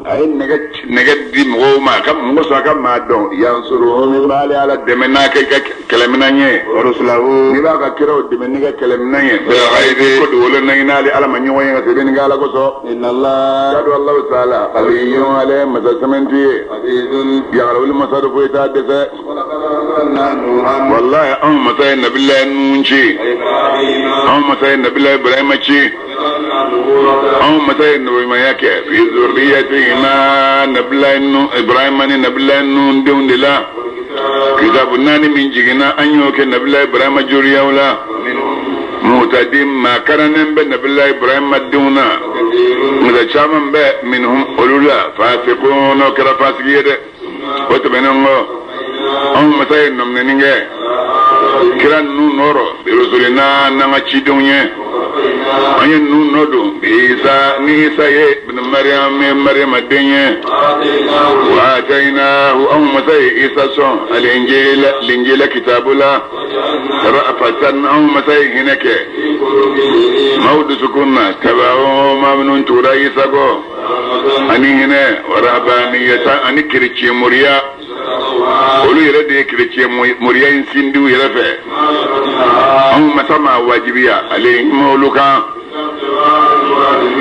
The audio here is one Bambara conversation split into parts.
A ye nɛgɛ nɛgɛ di mɔgɔw ma ka mɔgɔ sɔrɔ a ka maa dɔn yansuru n'i b'ale Ala dɛmɛ n'a kɛ ka kɛlɛminɛn ye. Warusulahu. N'i b'a ka kiraw dɛmɛ n'i ka kɛlɛminɛn ye. Bilghaybi. Ko dogolen na i n'ale Ala ma ɲɔgɔn ye ka sɛbɛnni kɛ Ala kosɔn. Inna Allah. K'a dɔn Alahu taala qawiyyun ale ye masa sɛmɛnti ye. Azizun. Yagarabali masa don foyi t'a dɛsɛ. Walaqad arsalna Nuhan. Walahi anw masa ye nabilayi Nuhun ci. Ibrahima. Anw masa ye nabilayi Ibrahima ci. Anw masa ye nabiɲumanya kɛ fi zurriyatihima nabilayi nu Ibrahima ni nabilayi Nuhun denw de la. Kitabu naani min jiginna an y'o kɛ nabilayi Ibrahima juriyaw la. Muhtadin maa karannen bɛ nabilayi Ibrahima denw na. Nka caman bɛ minhum olu la fasiqun o kɛra fasigi ye dɛ. O tɛmɛnen kɔ anw masa ye nɔminɛni kɛ kira ninnu nɔ rɔ birusulina n'an ka cidenw ye an ye ninnu nɔ don isa ni isa ye bin mariyam ye mariyama den ye wa atayinahu anw masa ye isa sɔn alinjila linjila kitabu la ra'afatan anw masa ye hinɛ kɛ maaw dusukun na taba'u maa minnu tugura isa kɔ ani hinɛ wa rahabaniyatan ani kerecɛn moriya olu yɛrɛ de ye kerecɛn moriya in sindi u yɛrɛ fɛ anw masa m'a wajibiya alayhim olu kan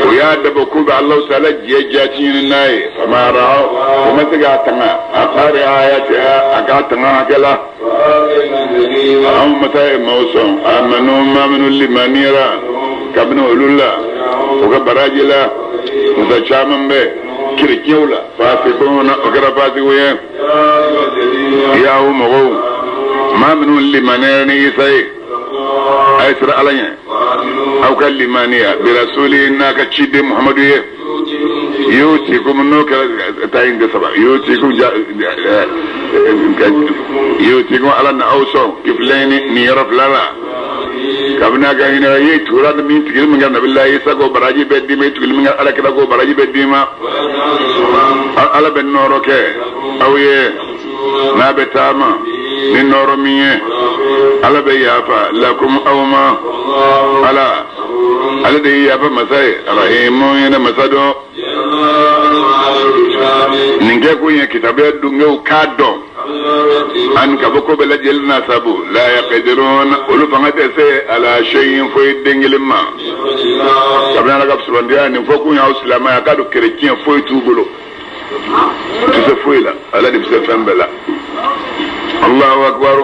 o y'a dabɔ k'u bɛ alahu taala jɛ jaati ɲini n'a ye fama ra'aw o ma se k'a tanga haqa ri'ayatiha a k'a tanga hakɛ la anw masa ye maaw sɔn amanu maa minnu limaniyara kabini olu la o ka baraji la masa caman bɛ kerecɛnw la fasikuna o kɛra fasigiw ye y'aw mɔgɔw maa minnu limaniyara ni isa ye a ye siran ala ɲɛ aw ka limaniya birasuli n'a ka ciden muhamadu ye yutikum n'o kɛra ta in tɛ saba yutikum ja yutikum ala na aw sɔn kifilayini niyɔrɔ fila la kabini a ka hinɛ ye tugura min tigili min kɛ nabila isa kɔ baraji bɛ d'i ma i tuguli min kɛ ala kira kɔ baraji bɛ d'i ma ala bɛ nɔɔrɔ kɛ aw ye n'a bɛ taama ni nɔɔrɔ min ye ala bɛ yafa lakum aw ma ala ale de ye yafa masa ye rahimu hinɛ masa don nin kɛ kun ye kitabuya dungew k'a dɔn ani ka bɔ ko bɛɛ lajɛlen na sabu la yaqdirun olu fanga tɛ se ala shay'in foyi den kelen ma kabini ala ka subandiya nin fɔ kun y'aw silamɛya k'a dɔn kerecɛn foyi t'u bolo u tɛ se foyi la ala de bɛ se fɛn bɛɛ la allahu akbar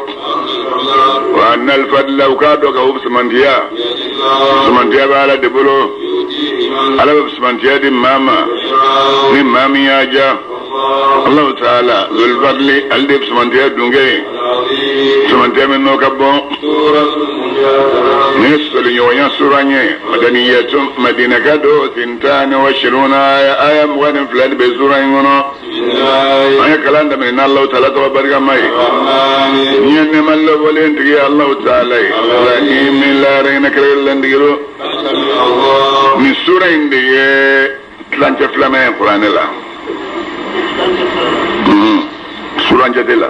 wa anna alfadla u k'a dɔn ka o sumantiya sumantiya bɛ ala de bolo ala bɛ sumantiya di maa ma ni maa min y'a diya allahu taala zul fadli ale de sumantiya dunke ye sumantiya min n'o ka bon ni sɔsɔliɲɔgɔnya sura ye madaniyatun madinaka don sintani wa ishiruna aya aya 22 de bɛ sura in kɔnɔ an ye kalan daminɛ n'Alahu taala tɔgɔ barikama ye diɲɛ nɛɛma lɔbɔlen tigi ye Alahu taala ye rahimi lahara hinɛ kɛrɛnkɛrɛnlen tigi don nin sura in de ye tilancɛ filanan ye kuranɛ la suran jate la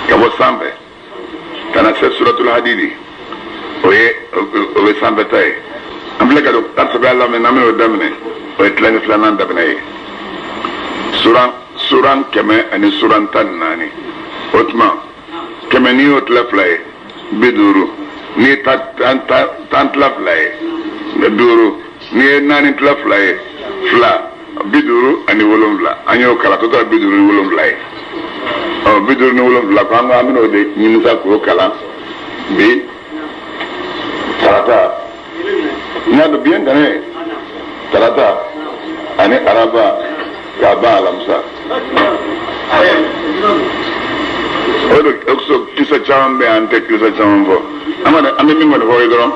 ka bɔ sanfɛ ka na se suratul hadidi o ye o bɛ sanfɛ ta ye an filɛ ka don alisa la min n'an bɛn'o daminɛ o ye tilancɛ filanan daminɛ ye suran suran kɛmɛ ani suran tan ni naani o tuma kɛmɛ n'i y'o tila fila ye 50 n'i ye 10 tila fila ye duuru n'i ye naani tila fila ye fila 57 an y'o kalan tɔ tora 57 ye ɔ 57 ko an ko an bɛn'o de ɲini sa k'o kalan bi tarata n y'a dɔn bi ye ntɛnɛn ye tarata ani araba k'a ban alamisa o de kisa caman bɛ yan an tɛ kisa caman fɔ an kɔni an bɛ min kɔni fɔ ye dɔrɔn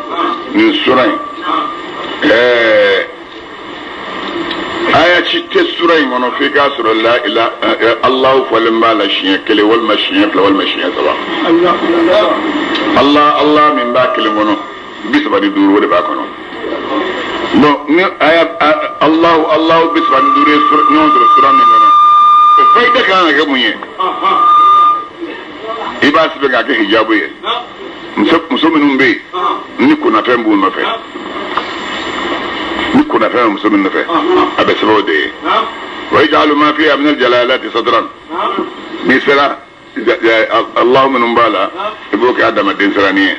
nin sura in ɛɛ aya si tɛ sura in kɔnɔ f'i k'a sɔrɔ la ila alahu fɔlen b'a la siɲɛ kelen walima siɲɛ fila walima siɲɛ saba ala ala min b'a kelen kɔnɔ 35 o de b'a kɔnɔ bon ni aya alahu alahu 35 ye ɲɔgɔn sɔrɔ sura min kɔnɔ o fayida kan ka kɛ mun ye i b'a sɛbɛn k'a kɛ hijabu ye muso muso minnu bɛ yen ni kunnafɛn b'u nɔfɛ ni kunnafɛn. kunnafɛn bɛ muso min nɔfɛ a bɛ sɛbɛn o de ye wa yaj'alu ma fiha min al-jalalati sadran n'i sera Allahu minnu b'a la i b'o kɛ adamaden siranin ye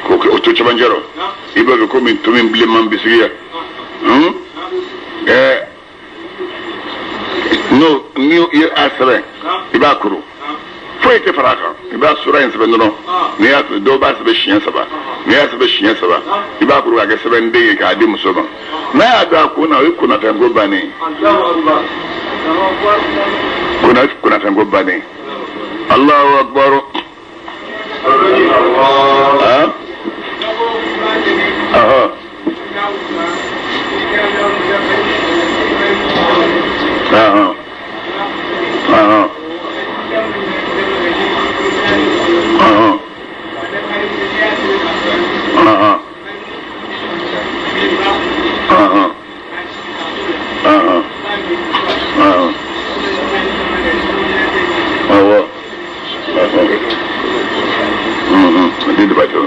k'o kɛ o to cɛmancɛ rɔ i b'o kɛ komi tomi bilenman bisigiya n'o n'i ye a sɛbɛn i b'a kuru foyi tɛ fara a kan i b'a sura in sɛbɛn dɔrɔn n'i y'a dɔw b'a sɛbɛn siɲɛ saba n'i y'a sɛbɛn siɲɛ saba i b'a kuru k'a kɛ sɛbɛnden ye k'a di muso ma n'a y'a don a kun na o ye kunnafɛnko bannen ye kunnafɛnko bannen ye Allahu akbar ah aha aha aha aha aha aha aha aha awɔ den de b'a to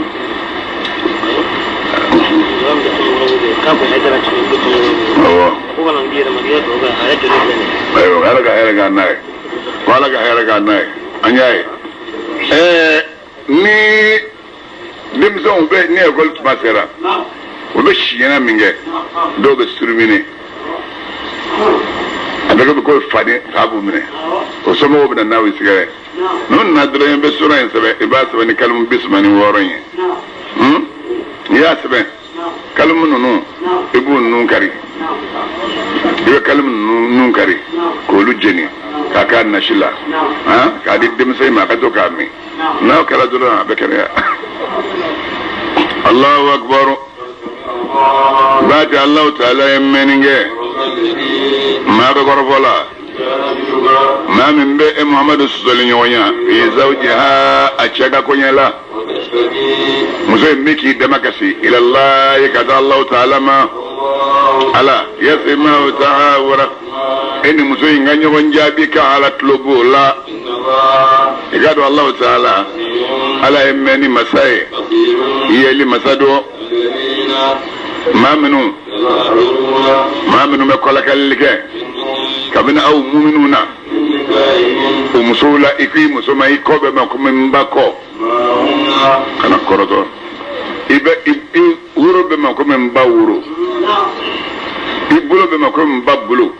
awɔ ayiwa ala ka hɛrɛ k'an n'a ye ko ala ka hɛrɛ k'an n'a ye an y'a ye ɛɛ ni denmisɛnw bɛ ni ekɔli tuma sera u bɛ siɲɛna min kɛ dɔw bɛ surumini a bɛ kɛ ko faden fa b'u minɛ o somɔgɔw bɛ na n'aw ye sigɛrɛ n'u nana dɔrɔn i bɛ sura in sɛbɛn i b'a sɛbɛn ni kalimu bi saba ni wɔɔrɔ in ye n'i y'a sɛbɛn kalimu ninnu i b'u nun kari i bɛ kalimu ninnu nun kari k'olu jeni k'a k'a nasi la k'a di denmisɛn ma a ka to k'a min n'aw kɛra dɔrɔn a bɛ kɛnɛya Allahu akbar baati Allahu taala ye mɛnni kɛ maa bɛ kɔrɔfɔ la maa min bɛ e Muhamadu sɔsɔli ɲɔgɔnya fi zawjiha a cɛ ka koɲɛ la muso in bɛ k'i damakasi ilallahi ka taa Allahu taala ma ala yasma'u tahawura e ni muso in ka ɲɔgɔn jaabi ka ala tulo b'o la i k'a dɔn Allahu taala ala ye mɛnni masa ye yeli masa don maa minnu bɛ kɔlɔkɛlili kɛ kabini aw muminw na o musow la i k'i muso ma i kɔ bɛ ma komi n ba kɔ kana kɔrɔtɔ i bɛ i woro bɛ ma komi n ba woro i bolo bɛ ma komi n ba bolo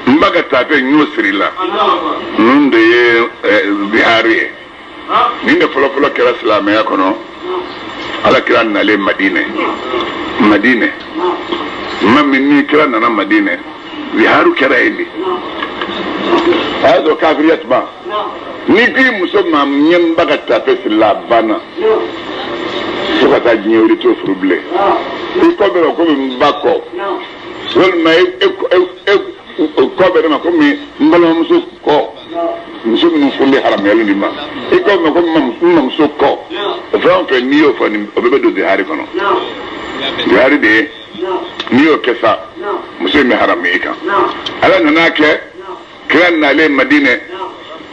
n ba ka taafe n y'o siri la ninnu de ye zihari ye nin de fɔlɔfɔlɔ kɛra silamɛya kɔnɔ ala kira nalen madinɛ madinɛ ma min ni kira nana madinɛ ziharu kɛra yen de a y'a sɔrɔ kafiriya tuma n'i k'i muso ma ɲɛ n ba ka tafe sirila a banna fo ka taa diɲɛ wuli t'o furu bilen i kɔ bɛ ma komi n ba kɔ walima e kɔ bɛ ne ma komi n balimamuso kɔ muso minnu furulen haramuyalen nin ma i kɔ ma komi n mamuso kɔ o fɛn o fɛn n'i y'o fɔ nin o bɛɛ bɛ don zihari kɔnɔ zihari de ye n'i y'o kɛ sa muso in bɛ haramu i kan ala nana kɛ kira nalen madinɛ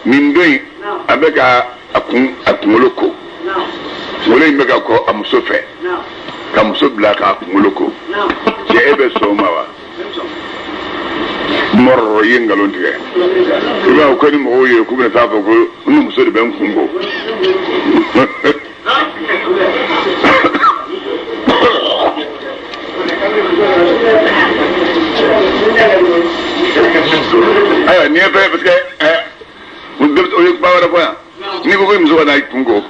nin don in a bɛ ka a kunkolo ko kunkolo in bɛ ka ko a muso fɛ ka muso bila k'a kunkolo ko cɛ e bɛ sɔn o ma wa mɔrɔ i ye nkalon tigɛ i b'a fɔ ko ni mɔgɔw ye k'u bɛna taa fɔ ko n muso de bɛ n kun ko ayiwa nin ye fɛn ye parce que o ye kuma wɛrɛ fɔ yan n'i ko ko muso ka na i kun ko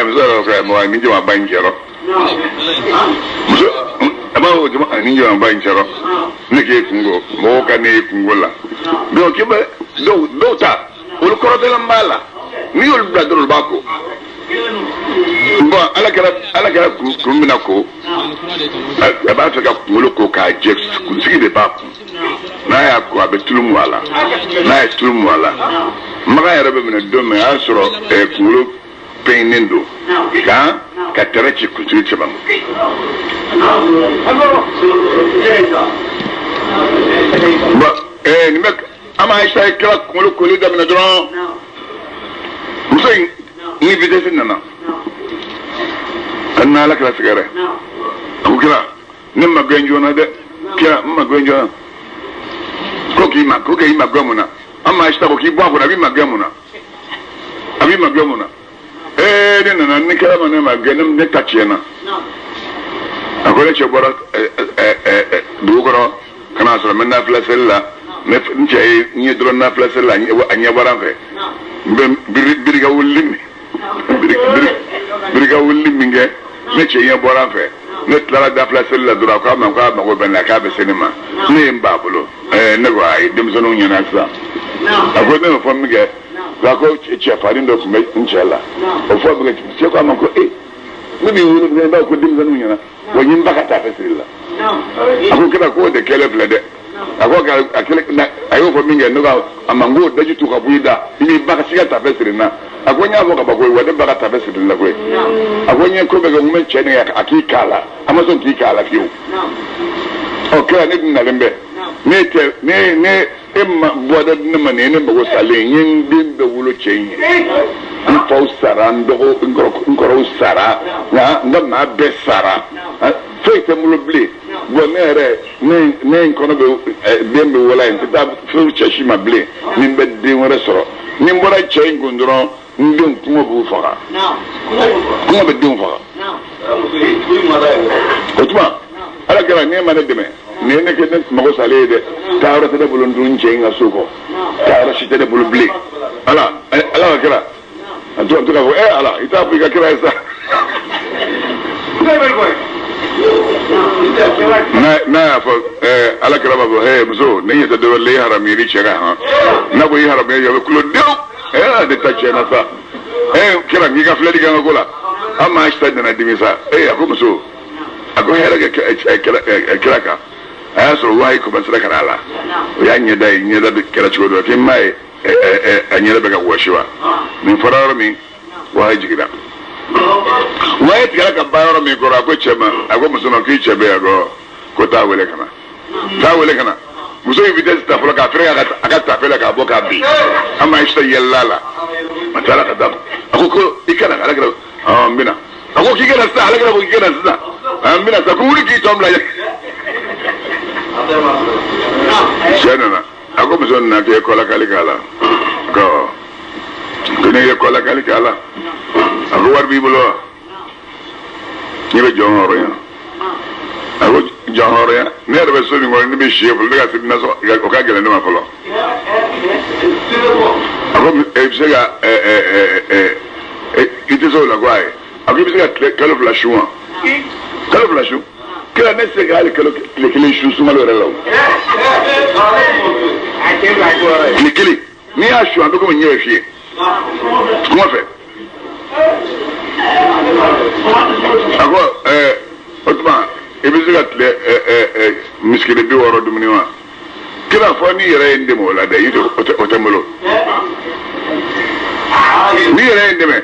muso yɛrɛ fɛ mɔgɔ ni jama ba in cɛrɔ muso a b'a fɔ jama ni jama ba in cɛrɔ ne k'e kun ko mɔgɔw ka ne ye kunko la donc k'i bɛ dɔw ta olu kɔrɔtɛlan b'a la n'i y'olu bila dɔrɔn olu b'a ko bon ala kɛra kun bɛna ko a b'a fɛ ka kunkolo ko k'a jɛ kunsigi de b'a kun n'a y'a ko a bɛ tulu mu a la n'a ye tulu mu a la makan yɛrɛ bɛ minɛ don min a y'a sɔrɔ kunkolo pɛɲinen don ka tɛrɛ ci kunsigi cɛman ma. Bon nin bɛ an b'a Ayisa ye kira kunkolo koli daminɛ dɔrɔn muso in ni vitesse nana ka na ala kira sɛgɛrɛ a ko kira ne ma gɛn joona dɛ. Kira n ma gɛn jɔn ko k'i ma ko k'i ma gɛn mun na? An ma sita ko k'i bɔ a kunna, a b'i ma gɛn mun na? A b'i ma gɛn mun na? Ee, ne nana ni kira ma ne ma gɛn, ne ta tiɲɛna. A ko ne cɛ bɔra dugu kɔnɔ ka n'a sɔrɔ n bɛ nafila seli la, n cɛ ye n ye dɔrɔn nafila seli la, a ɲɛ bɔra n fɛ, n bɛ birika wulili min birika wulili min kɛ, ne cɛ ɲɛ bɔra n fɛ, ne tilara nafila seli la dɔrɔn, a ko a ma k'a mago bɛ n na, k'a bɛ se ne ma, ne ye n b'a bolo. Ne ko ayi, denmisɛnninw ɲɛna sisan. A ko ne y'o fɔ min kɛ, a ko cɛfarin dɔ tun bɛ n cɛ la, o fɔ min kɛ, cɛ ko a ma ko e ne b'i wele i b'a fɔ ko denmisɛnninw ɲɛna, wa n ye n ba ka taafe siri la. A ko kira k'o de kɛlɛ filɛ dɛ. A ko a kɛlɛ a y'o fɔ min kɛ, ne ko a ma n k'o daji tu ka bɔ i da, i b'i ba ka si ka taafe siri n na. A ko n y'a fɔ ka ban koyi, wa ne ba ka taafe siri n la koyi. A ko n ye ko bɛɛ kɛ, n bɛ cɛ nɛgɛ a k'i k'a la, a ma sɔn k'i k'a la fiyewu. Ɔ kira, ne dun nalen bɛ ne tɛ ne ne e ma bɔda di ne ma, nin ye ne mago salen, n ye n den bɛɛ wolo cɛ in ye, n faw sara, n dɔgɔ n kɔrɔw sara, nka n ka maa bɛɛ sara, foyi tɛ n bolo bilen. Bɔn ne yɛrɛ ne ne n kɔnɔ bɛ den bɛ wolo yen, n tɛ taa furu cɛ si ma bilen, ni n bɛ den wɛrɛ sɔrɔ, ni n bɔra cɛ in kun dɔrɔn, n denw kɔngɔ b'u faga, kɔngɔ bɛ denw faga. O tuma ala kɛra n'e ma ne dɛmɛ, nin ye ne kɛ ne mago salen ye dɛ. Taa yɔrɔ tɛ ne bolo n dun cɛ in ka so kɔ, taa yɔrɔ si tɛ ne bolo bilen. Ala ala ka kira a to k'a fɔ ɛ ala i t'a fɔ i ka kira ye sa. N'a y'a fɔ ala kira b'a fɔ ɛ muso, ne ɲɛ tɛ dɔwɛrɛ la, i haramu i cɛ kan han. N'a ko i haramu i bɛ kulo dewu, ɛ ne ta tiɲɛna sa. Ɛ kira, k'i ka filɛli kɛ n ka ko la. An maa sita nana dimi sa. Ee, a ko muso, a ko hɛrɛ kɛ kira kan. A y'a sɔrɔ wahayi commencera ka na a la, o y'a ɲɛda ye, ɲɛda kɛra cogo dɔ la k'i m'a ye a ɲɛda bɛ ka wɔsi wa. Nin fɔra yɔrɔ min, wahayi jiginna, wahayi tigɛra ka ban yɔrɔ min kɔrɔ, a ko cɛ ma, a ko muso ma k'i cɛ bɛ yan, ko taa wele ka na, taa wele ka na. Muso ye vitesse ta fɔlɔ k'a fɛrɛ a ka tafe la k'a bɔ k'a bin. An ma sita yɛlɛla la, a taara ka taa, a ko ko i kana, ala kɛra n bɛna. A ko k'i kana sisan, ala kɛra ko k'i kana sisan, n bɛna sisan. Ko wuli k'i tɔ bila. Cɛ nana, a ko muso nana k'e kɔlakali k'a la, ko ko ne ye kɔlakali k'a la. A ko wari b'i bolo wa? Ne bɛ jɔn hɔrɔnya. A ko jɔn hɔrɔnya, ne yɛrɛ bɛ so min kɔnɔ, ne bɛ si yen fɔlɔ, ne ka seli nasɔn o ka gɛlɛn ne ma fɔlɔ. A ko e bɛ se ka i tɛ se o la ko ayi. A ko i bɛ se ka tile kalo 2 sun wa? Kalo 2 sun? Kira, ne tɛ se ka hali kalo tile kelen sun sunkalo yɛrɛ la o. Tile kelen n'i y'a sun, a bɛ komi ɲɛ bɛ fiyɛ kuma fɛ. A ko o tuma i bɛ se ka tile misikini 60 dumuni wa? Kira, fɔ n'i yɛrɛ ye n dɛmɛ o la dɛ, o tɛ n bolo. N'i yɛrɛ ye n dɛmɛ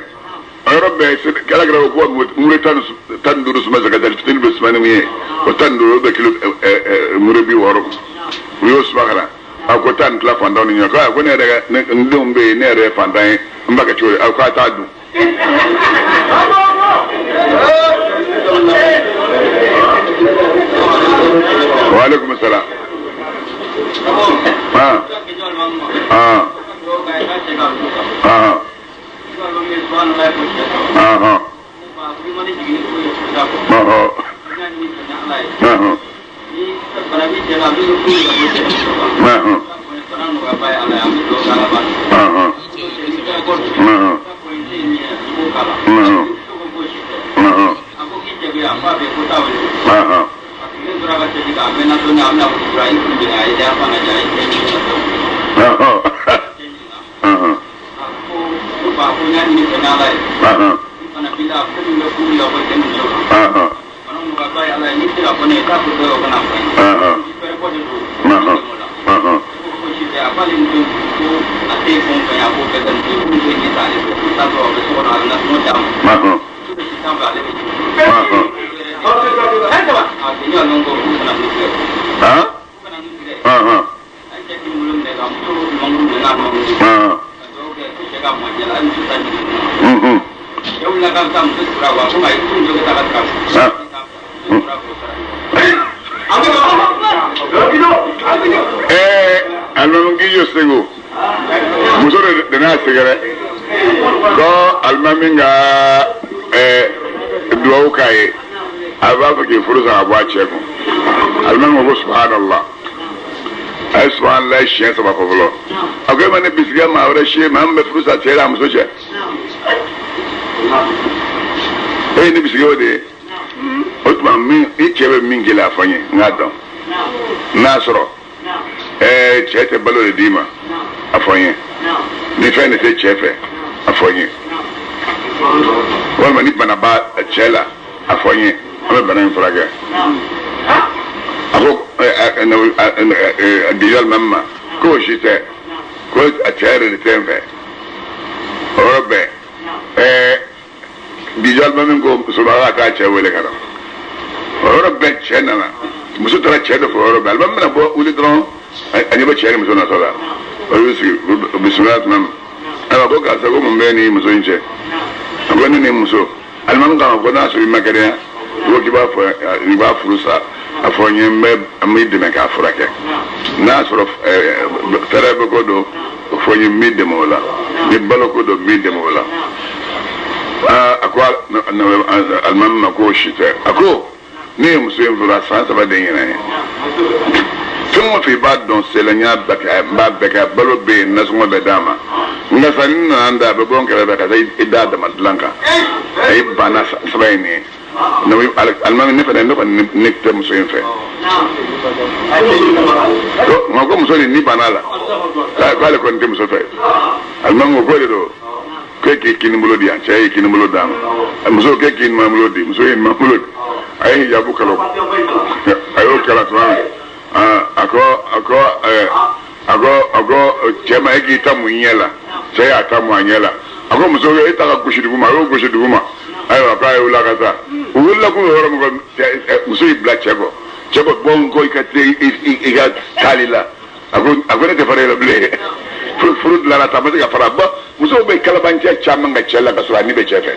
a yɔrɔ bɛɛ, ala kɛra ko mure 15 suma sagajali fitinin bɛ suma ni min ye, o 15, o bɛ kilo mure 60, u y'o suma ka na. A ko taa nin tila fantanw ni ɲɔgɔn cɛ. Ko ne yɛrɛ n denw bɛ yen, ne yɛrɛ ye fantan ye, n b'a kɛ cogo di? A ko a t'a dun. Wa aleykum salaam. Ah ah ah ah ah ah ah. Ɛɛ alimami k'i jɔ Segu, muso de n'a sɛgɛrɛ ko alimami ka duwawu k'a ye, a b'a fɛ k'i furu sa ka bɔ a cɛ kun. Alimami ko subhanallah, a ye subhanallah siɲɛ saba fɔ fɔlɔ. A ko e ma ne bisigiya maa wɛrɛ si ye maa min bɛ furu sa cɛ la a muso cɛ, e ye ne bisigiya o de ye. O tuma min i cɛ bɛ min k'i la a fɔ n ye n k'a dɔn. N'a sɔrɔ cɛ tɛ balo de d'i ma a fɔ n ye, ni fɛn de tɛ cɛ fɛ a fɔ n ye, walima ni bana b'a cɛ la a fɔ n ye, an bɛ bana in furakɛ. A ko dijali ma k'o si tɛ, ko a cɛ yɛrɛ de tɛ n fɛ. O yɔrɔ bɛɛ dijali ma min ko muso b'a ka taa cɛ wele ka na. O yɔrɔ bɛɛ cɛ nana, muso taara cɛ dɔ fɔ. O yɔrɔ bɛɛ alimami bɛna bɔ wuli dɔrɔn, a ɲɛ bɛ cɛ ni muso natɔ la. Olu bɛ sigi bisimila tuma min, ayiwa ko karisa, ko mun bɛ ni muso in cɛ? A ko ne ni muso. Alimami kama ko n'a sɔrɔ i ma kɛnɛya, i ko k'i b'a fɔ i b'a furu sa, a fɔ n ye, n bɛ an b'i dɛmɛ k'a furakɛ. N'a sɔrɔ fɛɛrɛ bɛ ko don, o fɔ n ye, n b'i dɛmɛ o la. Ni balo ko don, n b'i dɛmɛ o la. A ko alimami ma k'o si tɛ. A ko ne ye muso in furu a san 3 de ɲinɛ ye. Fɛn o fɛn i b'a dɔn sela, n y'a bɛɛ kɛ, n b'a bɛɛ kɛ, balo bɛ yen, nasɔngɔ bɛ d'a ma. Nka sa ni nana n da, a bɛ bɔ n kɛrɛfɛ ka taa i da dama dilan kan. A ye banna saba in nin ye. Alimami, ne fana ne kɔni ne tɛ muso in fɛ. Nka ko muso nin ni banna la k'ale kɔni tɛ muso fɛ. Alimami ko k'o de don, k'e k'i kini bolo di yan, cɛ y'i kini bolo d'a ma, muso k'e k'i numan bolo di, muso y'i numan bolo di. A ye hijabu kala, a y'o kala tuma min, a ko cɛ ma, e k'i ta mun ɲɛ la? Cɛ y'a ta mun a ɲɛ la. A ko muso, e ta ka gosi dugu ma. A y'o gosi dugu ma. Ayiwa, k'a ye wuli a ka taa. U wulila k'u bɛ yɔrɔ min kɔ, muso y'i bila cɛ kɔ. Cɛ ko bɔ n kɔ, i ka i ka taali la. A ko ne tɛ fara e la bilen. Furu dilanna ta, a ma se ka fara. Bɔn, musow bɛ kalabancɛ caman ka cɛ la ka sɔrɔ a ni bɛ cɛ fɛ.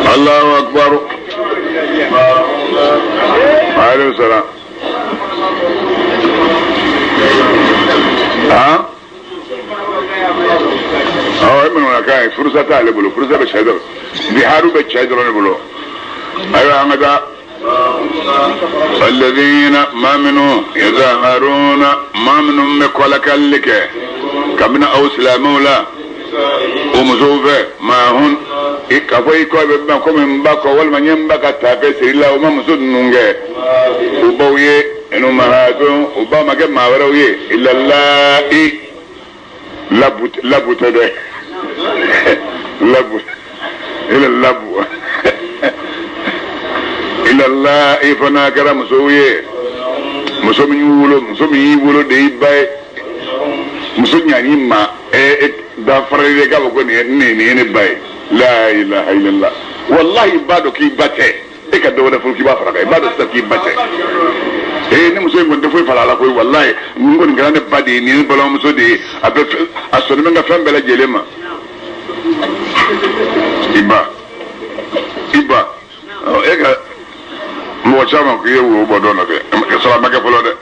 Allahu akbar. Aleykum salaam. Han, awɔ, e minnu kan ye, furusa t'ale bolo, furusa bɛ cɛ dɔrɔn, biharu bɛ cɛ dɔrɔn de bolo. Ayiwa, an ka taa. Alladhina maa minnu yazaharuna, maa minnu bɛ kɔlakali kɛ kabini aw silamɛw la o musow fɛ, maa hun k'a fɔ i kɔ bɛ ban komi n ba kɔ, walima n ye n ba ka taafe siri la, o ma muso ninnu kɛ u baw ye. Inu mahatun, u ba ma kɛ maa wɛrɛw ye illallaahi. Labu labu tɛ dɛ, labu ila labu ilallaahi fana kɛra musow ye. Muso min y'i wolo, muso min y'i wolo de y'i ba ye. Muso ɲan'i ma danfara de k'a fɔ ko nin ye nin ye ne ba ye. La ilaha illallah. Wallahi, i b'a dɔn k'i ba tɛ. E ka dɔ wɛrɛ furu k'i b'a fara kan, i b'a dɔn sisan k'i ba tɛ. Ee, ne muso in kɔni tɛ foyi fara a la koyi. Wallahi, nin kɔni kɛra ne ba de ye, nin ye ne balimamuso de ye, a bɛ a sɔnni bɛ n ka fɛn bɛɛ lajɛlen ma. I ba, i ba, e ka mɔgɔ caman k'i ye wo bɔ dɔ nɔfɛ ka sɔrɔ a ma kɛ fɔlɔ dɛ.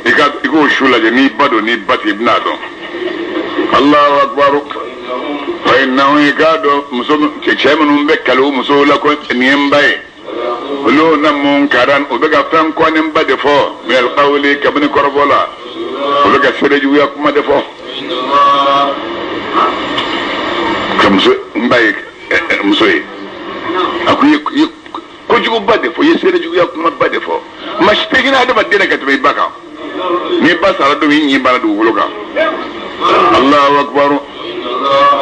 I ka i k'o su lajɛ, n'i ba don n'i ba tɛ, i bɛn'a dɔn. Allahu akbar. Fa innahu, i k'a dɔn muso cɛ minnu bɛ kali o musow la ko nin ye n ba ye, olu na munkaran, o bɛ ka fɛn kɔnenba de fɔ, minal qawli, kabini kɔrɔfɔ la, o bɛ ka seere juguya kuma de fɔ. Ka muso n ba ye muso ye, a ko i ye kojuguba de fɔ, i ye seere juguya kumaba de fɔ. Maa si tɛ hinɛ adamaden na ka tɛmɛ i ba kan. N'i ba sara don min, i ɲin banna dugukolo kan. Allahu akbar.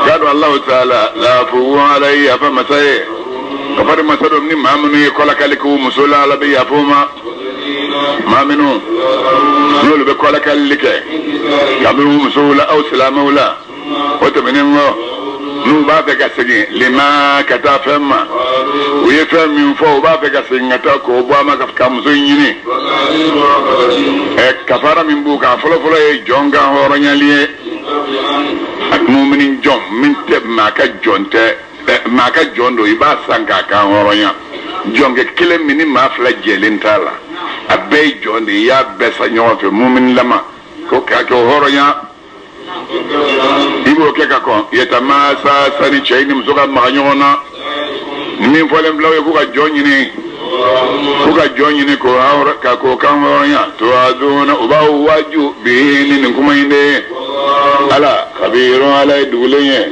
K'a dɔn Allahu taala laafuwu ala ye yafa masa ye, ka fari masa dɔ ni maa minnu ye kɔlakali k'u muso la, Ala bɛ yafa u ma. Maa minnu n'olu bɛ kɔlakali kɛ kabini u musow la, aw silamɛw la, o tɛmɛnen kɔ, n'u b'a fɛ ka segin lima ka taa fɛn ma, u ye fɛn min fɔ, u b'a fɛ ka segin ka taa k'o bɔ a ma ka muso in ɲini. Ɛ, kafara min b'u kan, fɔlɔfɔlɔ ye jɔn kan hɔrɔnyali ye. Mumini jɔn min tɛ maa ka jɔn tɛ, maa ka jɔn don, i b'a san k'a kan hɔrɔnya. Jɔnkɛ kelen min ni maa fila jɛlen t'a la, a bɛɛ ye jɔn de ye, i y'a bɛɛ san ɲɔgɔn fɛ muminilama ko k'a kɛ o hɔrɔnya, i b'o kɛ ka kɔn yatamasa sani cɛ ni muso ka maga ɲɔgɔn na. Ni min fɔlen filɛ o ye k'u ka jɔn ɲini, k'u ka jɔn ɲini k'o hɔrɔn ka k'o kan hɔrɔnya. Tuwaduna, u b'aw waaju bi ni nin kuma in de ye. Ala kabirun, Ala ye dugulen ye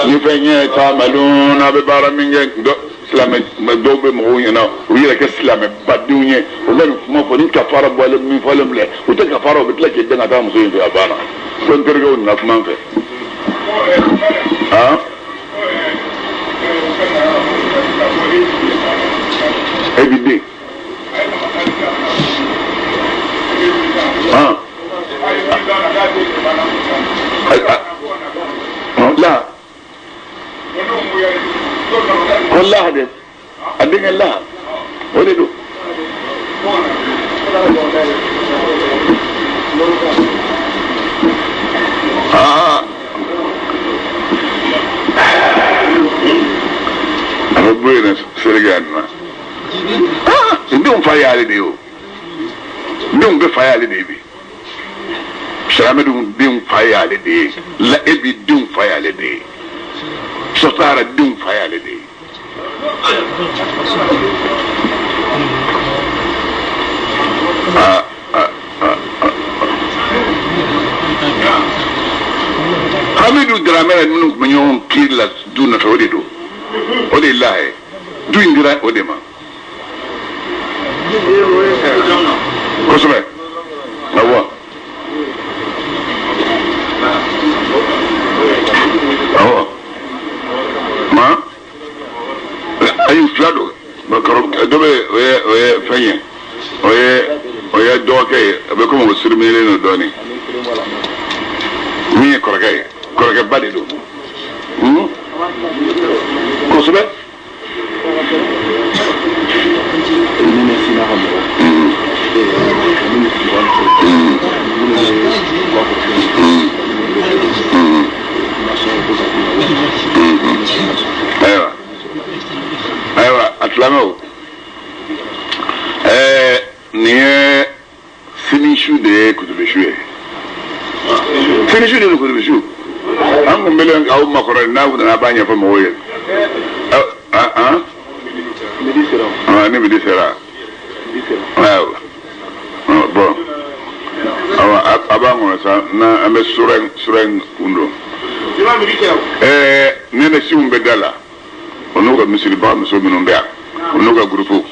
ni fɛn ye, taamalun, a bɛ baara min kɛ. Dɔ silamɛ dɔw bɛ mɔgɔw ɲɛna, u yɛrɛ kɛ silamɛ badenw ye, u bɛ nin kuma fɔ ni kafara bɔlen min fɔlen filɛ, u tɛ kafara, u bɛ tila k'i dɛn ka taa muso in fɛ, a banna. Ko n terikɛw nana kuma n fɛ. Han, e b'i den han la ko laha de, a denkɛ laha o de don. Aa, a bɛ bɔ yen seleke yan na. Aa, n denw fa y'ale de ye o, n denw bɛɛ fa y'ale de ye bi. Silamɛ dun denw fa y'ale de ye la, e bi denw fa y'ale de ye, sɔsara denw fa y'ale de ye. Aa aa aa, Hamidu Daramɛ minnu tun bɛ ɲɔgɔn kiiri la du nɔfɛ, o de don, o de ye laha ye, du in dira o de ma kosɛbɛ. Awɔ, awɔ, ma ayi, fila don. Dɔ bɛ, o ye fɛn ye, o ye dɔgɔkɛ ye, a bɛ komi o siriminɛlen don dɔɔnin. Min ye kɔrɔkɛ ye, kɔrɔkɛba de don kosɛbɛ. Ne sina ka mɔgɔ minnu tun b'a fɔ nasɔngɔ ko ka d'u ma. Ayiwa, ayiwa, a silamɛw, nin ye sini su de ye, kutubi su ye, sini su de don, kutubi su. An kun bɛlen aw makɔrɔ, n'a nana a b'a ɲɛfɔ mɔgɔw ye. Ɔ Midi sera. Ah, ni midi sera. Midi sera. Ayiwa, bon, awa, a b'an kɔnɔ sa, n'an an bɛ sura in kun don. Ne ni siw bɛ da la, o n'u ka misiriba muso minnu bɛ yan, o n'u ka gurupu,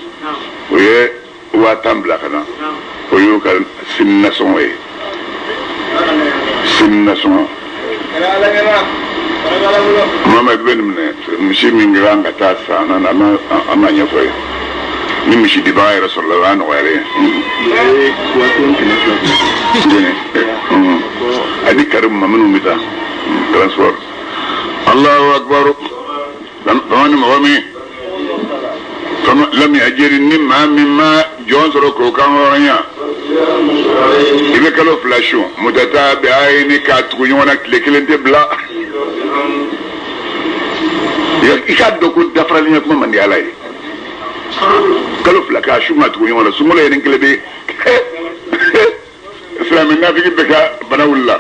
o ye 50 000 bila ka na, o y'u ka sini nasɔngɔ ye, sini nasɔngɔ. Mama bɛ nin minɛ, misi min ka kan ka taa san na, an b'a ɲɛfɔ ye. Ni misi dibaga yɛrɛ sɔrɔla, o y'a nɔgɔyalen ye. O ye 1200. Jɛnɛ, a di kari ma minnu bɛ taa transport. Allahu akbar. Fama ni mɔgɔ min fama lam yajiri, ni maa min ma jɔn sɔrɔ k'o kan hɔrɔnya, i bɛ kalo 2 sun mutatabi'ayni, k'a tugu ɲɔgɔn na, tile kelen tɛ bila. I k'a dɔn ko dafaralen ɲɛ kuma man di Ala ye. Kalo 2 k'a sun ka tugu ɲɔgɔn na, sunkalo yɛrɛ kelen bɛ silamɛ nafigi bɛ ka bana wulila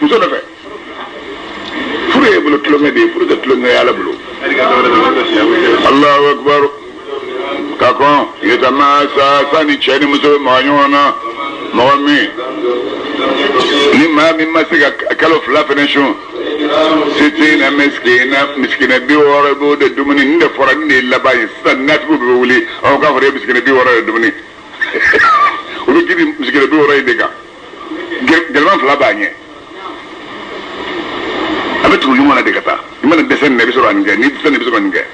muso nɔfɛ. Furu ye bolo tulonkɛ de ye, furu tɛ tulonkɛ ye Ala bolo. Allahu akbar. Ka kɔn yatamasa sani cɛ ni muso bɛ maga ɲɔgɔn na, mɔgɔ min ni maa min ma se ka kalo 2 fɛnɛ sun, sitina miskina, miskina 60 b'o de dumuni. Nin de fɔra, nin de ye laban ye. Sisan nafigiw bɛ wuli, aw k'a fɔra e miskina 60 de dumuni, u bɛ jiri miskina 60 in de kan. Gɛlɛman fila b'a ɲɛ, a bɛ tugu ɲɔgɔn na de ka taa. I mana dɛsɛ nin na, i bɛ sɔrɔ ka nin kɛ, n'i dɛsɛ nin, i bɛ sɔrɔ ka nin kɛ.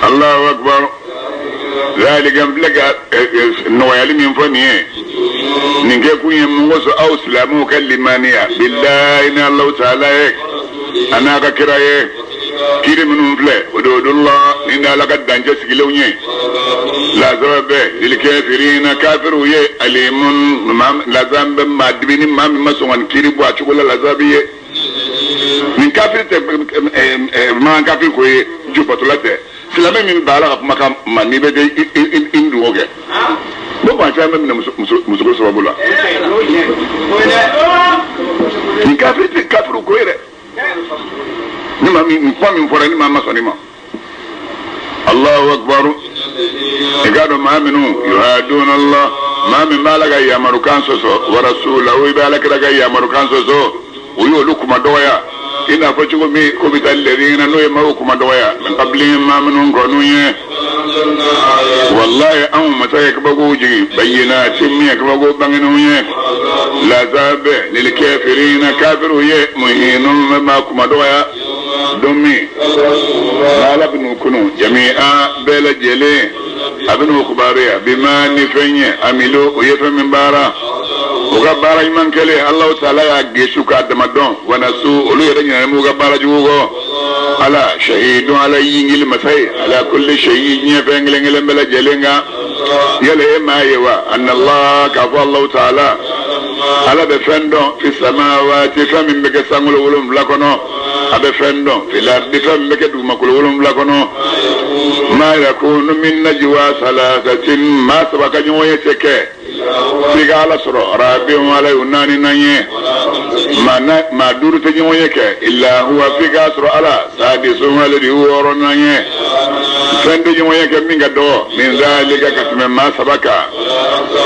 Allahu akbar. Zalika, n filɛ ka nɔgɔyali min fɔ nin ye, nin kɛ kun ye mun kosɔn? Aw silamɛw ka limaniya bilahi ni Alahu taala ye, a n'a ka kira ye. Kiri minnu filɛ o de o la, ni ni Ala ka dancɛ sigilenw ye, lazaba bɛ lilikafirina, kafiriw ye, alimun, lazaba bɛ maa dibi ni maa min ma sɔn ka nin kiri bɔ a cogo la, lazaba b'i ye. Nin kafiri tɛ maa kafiri ko ye, jubatola tɛ. Silamɛ min b'a la ka kumakan ma n'i bɛ i dugawu kɛ. Bon maa caman bɛ minɛ musoko sababu la. Nin kafiri tɛ kafiriw ko ye dɛ. Ni maa min kuma min fɔra ni maa ma sɔn nin ma. Allahu akbar. I k'a dɔn maa minnu yuhaduna Allah maa min b'a la ka yamarukan sɔsɔ wa rasulahu i bɛ ala kira ka yamarukan sɔsɔ o y'olu kuma dɔgɔya i n'a fɔ cogo min kubita alladhina n'o ye maaw kuma dɔgɔya min qablihim maa minnu kɔnnu ye wallahi anw masa ye kabakow jigin bayyinatin min ye kabako bangenenw ye lazabɛ lil kafirina kafiriw ye muhinun bɛ maa kuma dɔgɔya don min n'ala bɛn'u kunu jami'a bɛɛ lajɛlen a bɛn'u kibaruya bima ni fɛn ye amilu u ye fɛn min baara u ka baara ɲuman kɛlen Alahu taala y'a gesu k'a dama dɔn wa nasu olu yɛrɛ ɲinɛnen b'u ka baara jugu kɔ ala shahidun ala yingili masa ye ala kulli shay'in diɲɛ fɛn kelen kelen bɛɛ lajɛlen kan yala e m'a ye wa anna k'a fɔ Alahu taala ala bɛ fɛn dɔn fi samawati fɛn min bɛ kɛ sankolo wolonwula kɔnɔ a bɛ fɛn dɔn fil ardi fɛn min bɛ kɛ dugumakolo wolonwula kɔnɔ ma yakunu min najwa salasatin maa saba ka ɲɔgɔn ye tɛ kɛ f'i ka ala sɔrɔ rabi'uhum ala y'u naaninan ye maa duuru tɛ ɲɔgɔn ye kɛ illa huwa f'i k'a sɔrɔ ala sadisuhum ale de y'u wɔɔrɔnan ye fɛn tɛ ɲɔgɔn ye kɛ min ka dɔgɔ min zalika ka tɛmɛ maa saba kan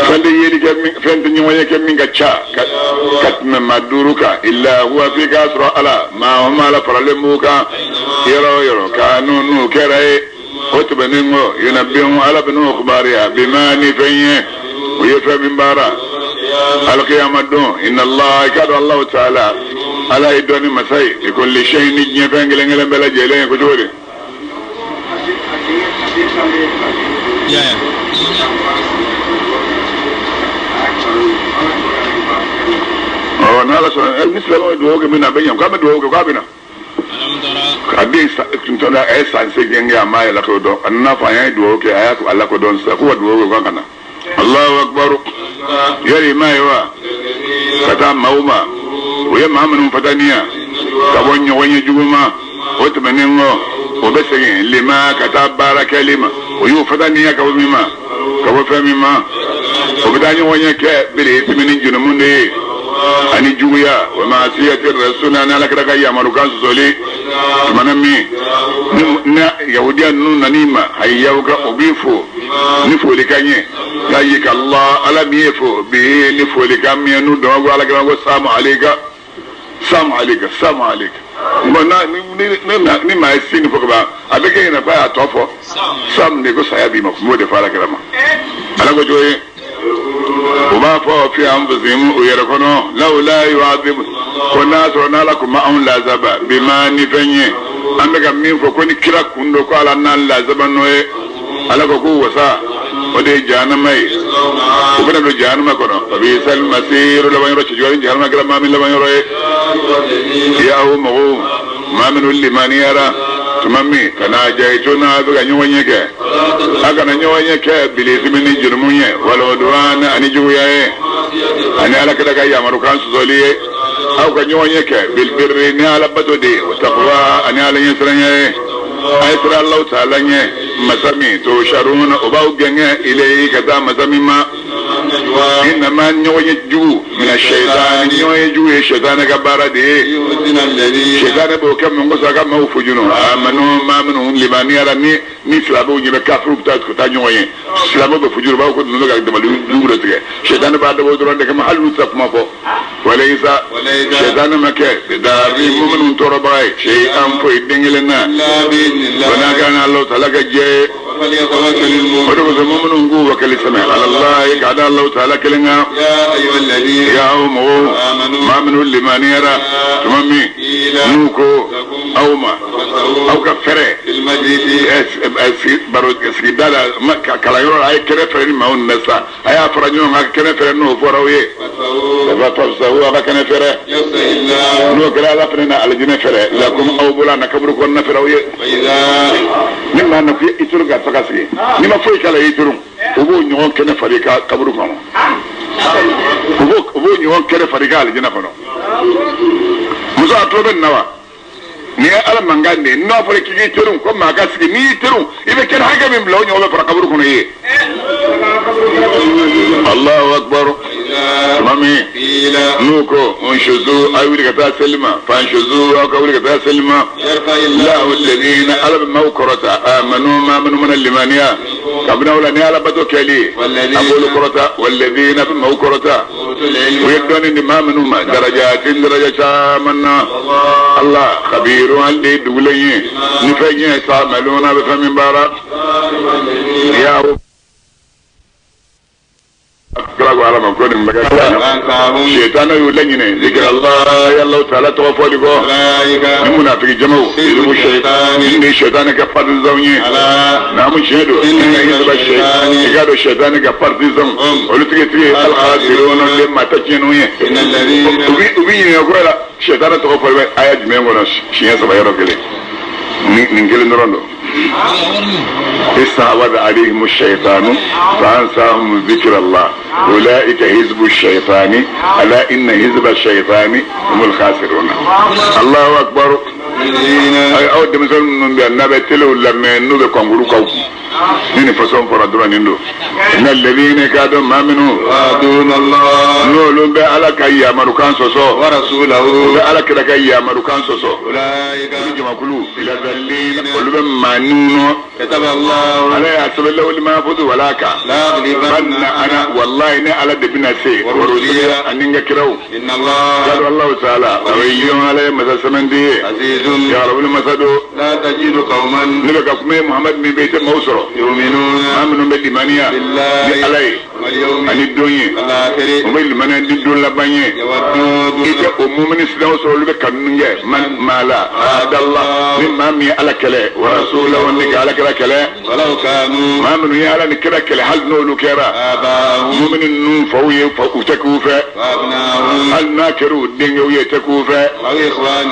fɛn tɛ yeli kɛ fɛn tɛ ɲɔgɔn ye kɛ min ka ca ka tɛmɛ maa duuru kan illa huwa f'i k'a sɔrɔ ala ma'ahum ala faralen b'u kan yɔrɔ o yɔrɔ kanu n'u kɛra ye o tɛmɛnen kɔ yunabbihum ala bɛn'u kibaruya bima ni fɛn ye u ye fɛn min baara alikiyama don inna allah i k'a dɔn alahu taala ala ye dɔnni masa ye bi kulli shay'in ni diɲɛ fɛn kelen kelen bɛɛ lajɛlen ye ko cogo di. Ɔ n'ala sɔnna ni silamɛw ye dugawu kɛ min na a bɛ ɲɛ k'a bɛ dugawu kɛ k'a bɛ na. A den tun a ye san seegin kɛ a m'a yɛrɛ lakodɔn a nana fɔ an ye dugawu kɛ a y'a lakodɔn sisan k'u ka dugawu kɛ k'a ka na. Allahu akbar yali i m'a ye wa ka taa maaw ma u ye maa minnu fataniya ka bɔ ɲɔgɔn ye jugu ma o tɛmɛnen kɔ o bɛ segin lima ka taa baara kɛli ma o y'u fataniya ka bɔ min ma ka bɔ fɛn min ma o bɛ taa ɲɔgɔn ye kɛ bil ismi ni junumu de ye ani juguya wa maasiyati rasuli ani alakira ka yamarukan sɔsɔli tumana min ni yahudiya ninnu nan'i ma hayyawka o b'i fo ni folikan ye hayyaka Allah ala min ye fo bi ni folikan min ye n'u dama ko alakira ko samu aleyka samu aleyka samu aleyka bon na ni ni ni maa ye sin fɔ ka ban a bɛ kɛ ɲɛna k'a y'a tɔ fɔ samu de ko saya b'i ma n b'o de fɔ alakira ma ala ko cogo ye u b'a fɔ fi anfusihim u yɛrɛ kɔnɔ lawla yu'adhibu ko n'a sɔrɔ n'ala kun ma anw lazaba bima ni fɛn ye an bɛ ka min fɔ ko ni kira kun don ko ala n'an lazaba n'o ye ala ko ko wasa o de ye jahanama ye u bɛna don jahanama kɔnɔ fa bi'sal masiru laban yɔrɔ cɛjugu ni jahanama kɛra maa min laban yɔrɔ ye ya aw mɔgɔw maa minnu limaniyara tuma min tanajaytum n'a bɛ ka ɲɔgɔn ye kɛ a kana ɲɔgɔn ye kɛ bil ismi ni jurumu ye wal udwan ani juguya ye ani ala kira ka yamarukan sɔsɔli ye aw ka ɲɔgɔn ye kɛ bil birri ni ala bato de ye wa taqwa ani ala ɲɛsiranya ye a ye siran Alahu taala ɲɛ masa min tuhsharuna o b'aw gɛngɛ ilayhi ka taa masa min ma innama ɲɔgɔn ye jugu mina shaytani ɲɔgɔn ye jugu ye shaytani ka baara de ye shaytani b'o kɛ mun kosɔn a ka maaw fujunu amanu maa minnu limaniyara ni ni silamɛw ɲɛ bɛ kafiriw bɛ taa ka taa ɲɔgɔn ye silamɛw bɛ fujuru b'a fɔ ko ninnu bɛ ka dabali jugu dɔ tigɛ shaytani b'a dabɔ dɔrɔn de kama hali n'u tɛ kuma fɔ walayisa shaytani ma kɛ bidarrihim minnu tɔɔrɔbaga ye shay'an foyi den kelen na fo n'a kɛra n'Alahu taala ka jɛ ye o de kosɔn minnu k'u wakali sɛmɛ alallahi k'a da Alahu taala kelen kan ya aw mɔgɔw maa minnu limaniyara tuma min n'u ko aw ma aw ka fɛrɛ baro sigida la kalanyɔrɔ la a ye kɛnɛ fɛrɛ ni maaw nana sa a y'a fara ɲɔgɔn kan kɛnɛ fɛrɛ n'o fɔra aw ye fafsahu aw ka kɛnɛ fɛrɛ n'o kɛra ala fana na alijinɛ fɛrɛ lakum aw bolo a na kaburu kɔnɔna fɛrɛ aw ye ni maa na ko i turu ka taga sigi n'i ma foyi k'a la i turu o b'o ɲɔgɔn kɛnɛ fara i ka kaburu kɔnɔ o b'o ɲɔgɔn kɛnɛ fara i ka alijinɛ kɔnɔ muso a tulo bɛ nin na wa. Nin ye ala mankan de ye n'a fɔra k'i k'i teriw ko maa ka sigi n'i y'i teriw i bɛ kɛnɛ hakɛ min bila o ɲɔgɔn bɛ fara kaburu kɔnɔ ye. Allahu akbar. Tuma min n'u ko unshuzu a ye wuli ka taa seli ma fanshuzu aw ka wuli ka taa seli ma. Allahu alladhina ala bɛ maaw kɔrɔta amanu maa minnu mana limaniya kabini aw la ni ala bato kɛli ye a b'olu kɔrɔta walladhina bɛ maaw kɔrɔta u ye dɔnni di maa minnu ma darajatin daraja caman na Allah khabirun ale de ye dugulen ye ni fɛn ye ta'maluna a bɛ fɛn min baara ya kira ko ala ma ko nin bɛ kɛ sitana y'u laɲinɛ zikira Allah ya Allah taala tɔgɔ fɔli kɔ ni munafiki jamaw hizbu shaytan ni sitana ka partisanw ye naamu tiɲɛ don inna hizba shaytan i k'a dɔn sitana ka partisanw olu tigi tigi al-khasiruna de maa ta tiɲɛniw ye u b'i ɲininka ko yala sitana tɔgɔ fɔli bɛ aya jumɛn kɔnɔ siɲɛ saba yɔrɔ kelen nin kelen dɔrɔn don. استحوذ عليهم الشيطان فأنساهم ذكر الله أولئك حزب الشيطان ألا إن حزب الشيطان هم الخاسرون الله أكبر aw denmisɛnnin minnu bɛ yan n'a bɛ telew lamɛn n'u bɛ kɔnkuru k'aw kun ni nin fasɔn fɔra dɔrɔn nin don inna alladhina k'a dɔn maa minnu n'olu bɛ ala ka yamarukan sɔsɔ u bɛ ala kira ka yamarukan sɔsɔ olu jamakulu olu bɛ maa nɔ ala y'a sɛbɛn lawuli mahfuzu wala kan banna ana wallahi ne ala de bɛna se wa rusuli ani n ka kiraw k'a dɔn Allahu taala qawiyyun ala ye masa sɛmɛnti ye yagalabuli masa don ne bɛ ka kuma ye Muhamadu min bɛ i tɛ maaw sɔrɔ maa minnu bɛ limaniya ni ala ye ani don ye o bɛ limaniya ni don laban ye i tɛ o mumini sinaw sɔrɔ olu bɛ kanu kɛ maa la adala ni maa min ye ala kɛlɛ wa rasulahu ni ka ala kira kɛlɛ maa minnu ye ala ni kira kɛlɛ hali n'olu kɛra mumini ninnu faw ye u tɛ k'u fɛ hali n'a kɛra u denkɛw ye tɛ k'u fɛ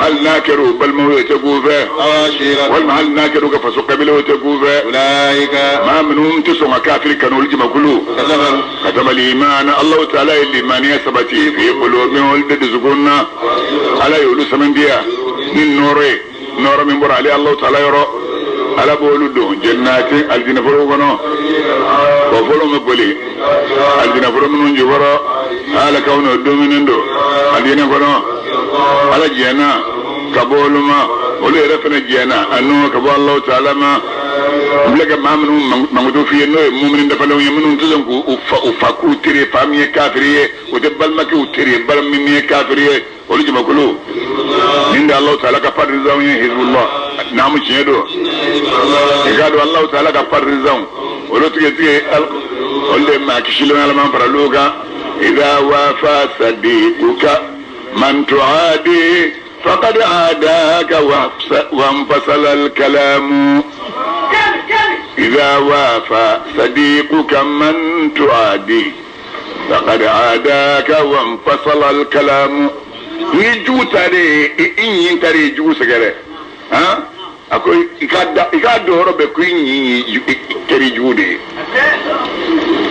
hali n'a kɛra u balimaw ye tɛ k'u fɛ walima hali n'a kɛra u ka faso kabilaw tɛ k'u fɛ maa minnu tɛ sɔn ka kafiri kanu olu jamakulu katabal iman Allahu taala ye limaniya sabati fi qulubihim olu de dusukun na ala y'olu sɛmɛntiya ni nɔɔrɔ ye nɔɔrɔ min bɔra ale Allahu taala yɔrɔ ala b'olu don jannati alijinɛ foro kɔnɔ o fɔlɔ bɛ boli alijinɛ foro minnu jukɔrɔ ala k'aw n'o dumuni don alijinɛ kɔnɔ ala jɛnna ka bɔ olu ma olu yɛrɛ fana jɛnna anu ka bɔ Allahu taala ma n filɛ ka maa minnu mankutu f'i ye n'o ye mumini dafalenw ye minnu tɛ sɔn k'u fa u fa k'u teri ye fa min ye kafiri ye o tɛ balimakɛ u teri ye balima min ye kafiri ye olu jamakulu nin de Allahu taala ka partisanw ye hizbullah naamu tiɲɛ don i k'a dɔn Allahu taala ka partisanw olu tigɛ tigɛ olu de maa kisilenw ala m'an fara olu kan idha wafa sadiquka man tuadi faqad adaka wanfasala alkalamu idha wafa sadiquka man tuadi faqad adaka wanfasala alkalamu ni jugu taara i ɲin taara i jugu sɛgɛrɛ han a ko i k'a dɔn yɔrɔ bɛɛ ko i ɲin kɛra i jugu de ye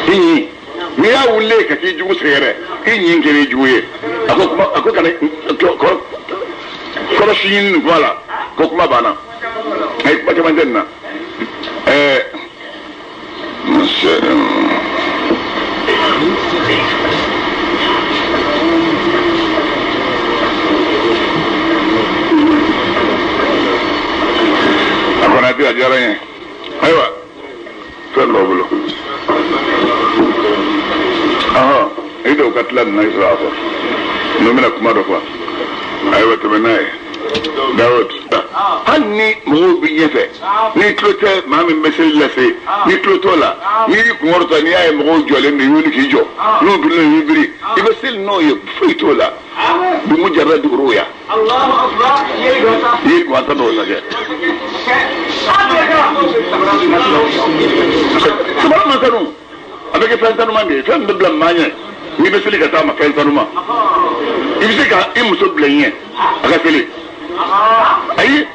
i ɲin n'i y'a wuli ka t'i jugu sɛgɛrɛ i ɲin kɛra i jugu ye a ko kuma a ko kana kɔlɔsi ɲini nin kuma la ko kuma banna a ye kuma caman tɛ nin na ɛɛ. A kɔnɔ a diyara n ye ayiwa fɛn dɔw bolo ɔhɔn i dɔw ka tila nin na i sɔrɔ a fɔ n'o bɛna kuma dɔ fɔ ayiwa tɛmɛ n'a ye Dawud hali ni mɔgɔw b'i ɲɛfɛ n'i tulo tɛ maa min bɛ seli lase n'i tulo t'o la n'i y'i kun kɔrɔta n'i y'a ye mɔgɔw jɔlen don i wuli k'i jɔ n'u birilen i biri i bɛ seli n'o ye foyi t'o la bi mujarrad ruya i ye gansan dɔw lajɛ sabara man sanu a bɛ kɛ fɛn sanuman de ye fɛn min bɛ bila maa ɲɛ n'i bɛ seli ka taa ma fɛn sanuman i bɛ se ka i muso bila i ɲɛ a ka seli ayi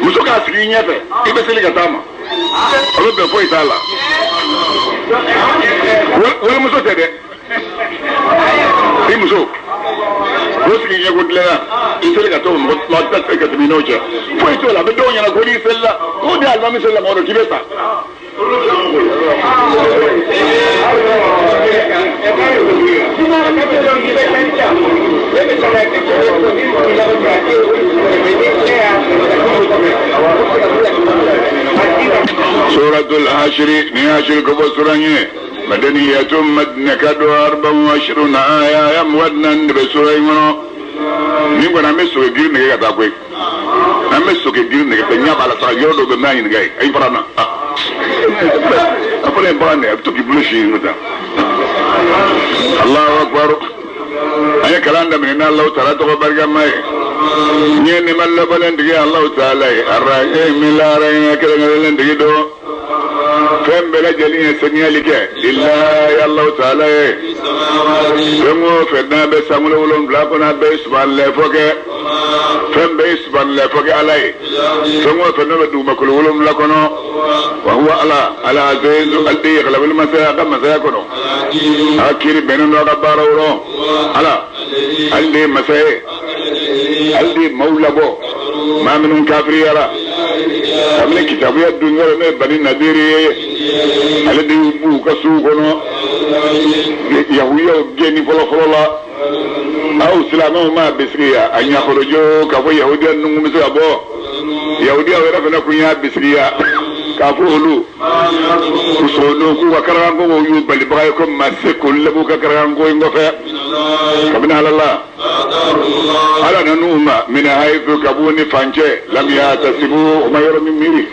muso k'a sigi i ɲɛfɛ i bɛ seli ka taa ma o bɛ bɛn foyi t'a la walimuso tɛ dɛ i muso O sigi ɲɛ ko tilenna i seli ka to mɔgɔ tɛ se ka tɛmɛ i n'o cɛ foyi t'o la a bɛ dɔw ɲɛna ko n'i selila ko ni alimami selila mɔgɔ dɔ k'i bɛ sa. Suratul Hashri ni Hashri ko bɔ suran ye madaniyatun madinaka don arba'un wa ishiruna aya ya mugan de bɛ sura in kɔnɔ nin kɔni an bɛ soke girin nɛgɛ ka taa koyi an bɛ soke girin nɛgɛ fɛ ɲɛ b'a la sa yɔrɔ dɔ bɛ n b'a ɲininka ye a y'i fara n na a fana ye bagan de ye a bɛ to k'i bolo si ka taa Allahu akbar an ye kalan daminɛ ni Alahu taala tɔgɔ barikama ye n ye nɛɛma labalen tigi Alahu taala ye arahimi lahara kelen kelen tigi don fɛn bɛɛ lajɛlen ye saniyali kɛ lillahi Alahu taala ye fɛn o fɛn n'a bɛ sankolo wolonwula kɔnɔ a bɛɛ ye subahanallahi fɔ kɛ fɛn bɛɛ ye subahanallahi fɔ kɛ Ala ye fɛn o fɛn n'o bɛ dugumakolo wolonwula kɔnɔ wa huwa Ala al-azizu ale de ye galabali masa ye a ka masaya kɔnɔ a ka kiiri bɛnnen don a ka baaraw rɔ Ala ale de ye masa ye ale de ye maaw labɔ maa minnu kafiriyara kabini kitabuya dun yɔrɔ n'o ye bani nadiri ye ale de y'u b'u ka sow kɔnɔ yahudiyaw gɛnni fɔlɔfɔlɔ la aw silamɛw m'a bisigiya a ɲakɔrɔjɔ k'a fɔ yahudiya ninnu bɛ se ka bɔ yahudiyaw yɛrɛ fana kun y'a bisigiya k'a fɔ olu u sɔnn'o k'u ka karakanko y'u balibaga ye ko maa se k'olu labɔ u ka karakanko in kɔfɛ kabini ala la ala nan'u ma min hayisu ka b'u ni fan cɛ lam yahtasibu u ma yɔrɔ min miiri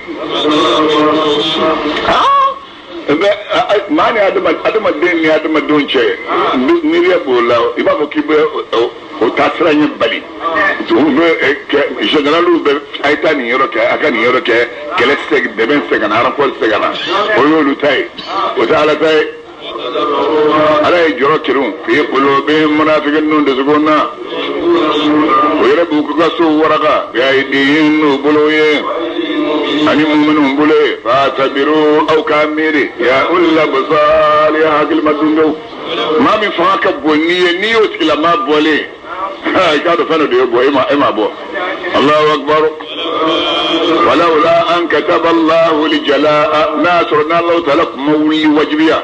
maa ni adamaden ni adamadenw cɛ miiriya b'o la i b'a fɔ k'i bɛ o taasira ɲɛ bali u bɛ généraliw bɛ a ye taa nin yɔrɔ kɛ a ka nin yɔrɔ kɛ kɛlɛ tɛ se dɛmɛ tɛ se ka na renfort tɛ se ka na o y'olu ta ye o tɛ ala ta ye ala ye jɔrɔ kerun fi qulubi munafiki ninnu dusukun na o yɛrɛ b'u ka so waraka bi aydihim n'u bolo ye ani muminw bolo ye fatabiru aw k'a miiri ya ulil absar ya hakilima dungew maa min fanga ka bon n'i ye n'i y'o tigilamaa bɔlen i k'a dɔn fɛn dɔ de ye bɔ e ma bɔ Allahu akbar walawla an kataba Allahu lijalaa n'a sɔrɔ n'Allahu taala kuma wuli wajibiya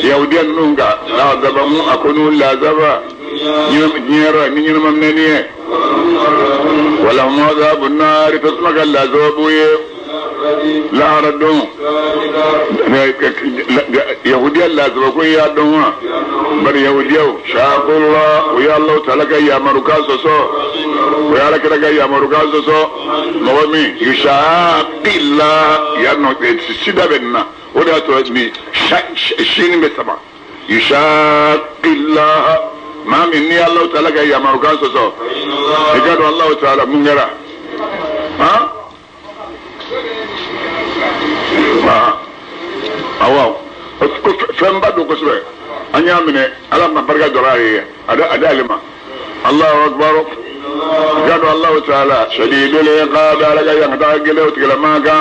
yahudiya ninnu kan la'azabahu a ko n'u lazaba diɲɛ ni ɲɛnama minɛni ye walahum azabu naari tasuma ka lazaba b'u ye lahara don yahudiya lazaba ko y'a dɔn wa bari yahudiyaw shakullah u ye Allahu taala ka yamarukan sɔsɔ o ye ala kira ka yamarukan sɔsɔ mɔgɔ min yushaqillah ya nɔ sida bɛ nin na o de y'a to ni sini bɛ sama yushaqillah maa min ni Allahu taala ka yamarukan sɔsɔ i ka dɔn Allahu taala mun kɛra han awɔ ko fɛnba don kosɛbɛ an y'a minɛ ala ma barika dɔrɔn a ye a d'ale ma Allahu akbar i ka dɔn Allahu taala shadidul iqab ala ka yangata gɛlɛn o tigilamaa kan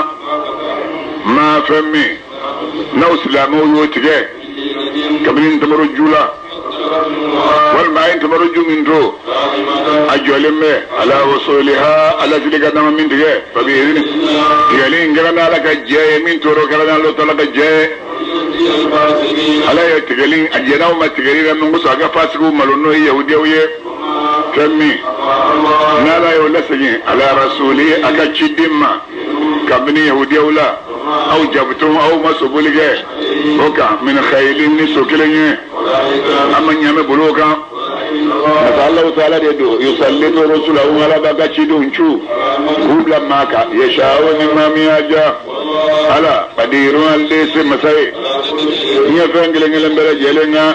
maa fɛn min n'aw silamɛw y'o tigɛ kabini ntamaro ju la walima a ye ntamaro ju min to a jɔlen bɛ ala wasuliha ala sili ka dama min tigɛ fabi izini tigɛli in kɛra n'ala ka jɛ ye min tora o kɛra n'ala taala ka jɛ ye ala ye tigɛli a jɛn'aw ma tigɛli la min kosɔn a ka fasigiw malo n'o ye yahudiyaw ye fɛn min n'ala y'o lasegin ala rasuli a ka ciden ma kabini yahudiyaw la aw jabuton aw ma soboli kɛ o kan min khayilin ni so kelen ye an ma ɲaamɛ bolo kan masa Allahu taala de don yusallitu rusulahu ala b'a ka cidenw cu k'u bila maa kan yasha'u ni maa min y'a diya ala qadirun ale de se masa ye n ye fɛn kelen kelen bɛɛ lajɛlen kan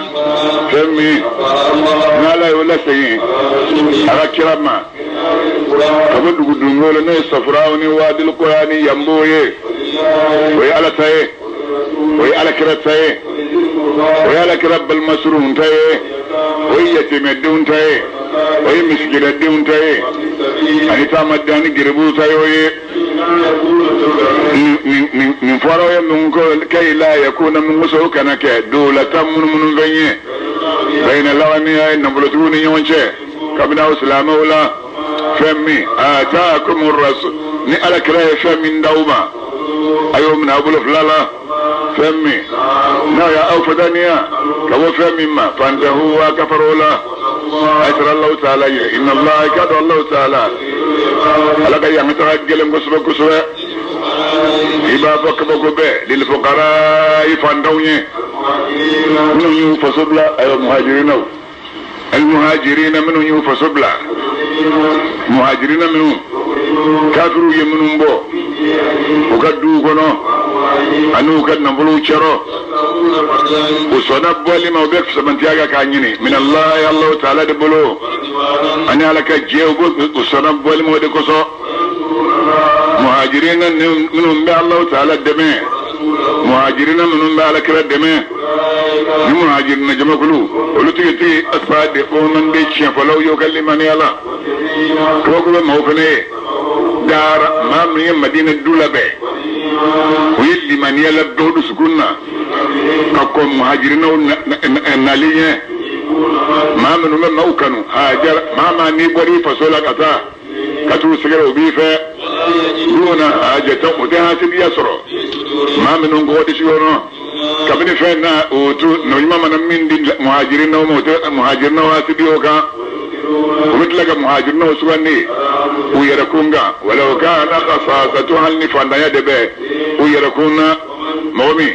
fɛn min n'ala y'o lasegin a ka kira ma ka bɔ dugu dungolo n'o ye safuraw ni wadil kura ni yanbo ye o ye ala ta ye o ye ala kira ta ye o ye ala kira balimasurunw ta ye o ye yatimɛdenw ta ye o ye misikinadenw ta ye ani taamaden ani geribuw ta ye o ye nin fɔra o ye mun ko kayi la yakuna mun kosɔn o kana kɛ dowlata munumunu fɛn ye bayina lawaniya ye nafolotigiw ni ɲɔgɔn cɛ. Kabini aw silamɛw la fɛn min ataakum rasul ni ala kira ye fɛn min d'aw ma a y'o minɛ aw bolo fila la fɛn min n'a y'aw fadaniya ka bɔ fɛn min ma fantahu wa kafar'o la a ye siran Alahu taala ɲɛ inna Allaha i k'a dɔn Alahu taala ala ka yan taga gɛlɛn kosɛbɛ kosɛbɛ i b'a fɔ kabako bɛɛ lil fuqara i fantanw ye minnu y'u faso bila ayiwa muhajirinaw almuhajirina minnu y'u faso bila muhajirina minnu kafiriw ye minnu bɔ u ka duw kɔnɔ ani u ka nafolow cɛrɔ u sɔnna bɔli ma u bɛ samantiya kan k'a ɲini minallahi Alahu taala de bolo ani ala ka jɛ u sɔnna bɔli ma o de kosɔn muhajirina minnu bɛ Alahu taala dɛmɛ muhajirina minnu bɛ ala kira dɛmɛ ni muhajirina jamakulu olu tigitigi asadiquna de tiɲɛfɔlaw y'o ka limaniya la kabako bɛ maaw fana ye daara maa min ye madina du labɛn u ye limaniya labɛn u dusukun na ka kɔn muhajirinaw nali ɲɛ maa minnu bɛ maaw kanu hajara maa maa n'i bɔra i faso la ka taa ka t'u sɛgɛrɛ u b'i fɛ duna hajata u tɛ hasidiya sɔrɔ maa minnu kɔgɔ disi kɔnɔ kabini fɛn na o tu nɔ ɲuman mana min di muhajirinaw ma o tɛ muhajirinaw hasidi o kan u bɛ tila ka muhajirinaw sugandi u yɛrɛ kun kan walaw kana khasasatu hali ni fantanya de bɛ u yɛrɛ kun na mɔgɔ min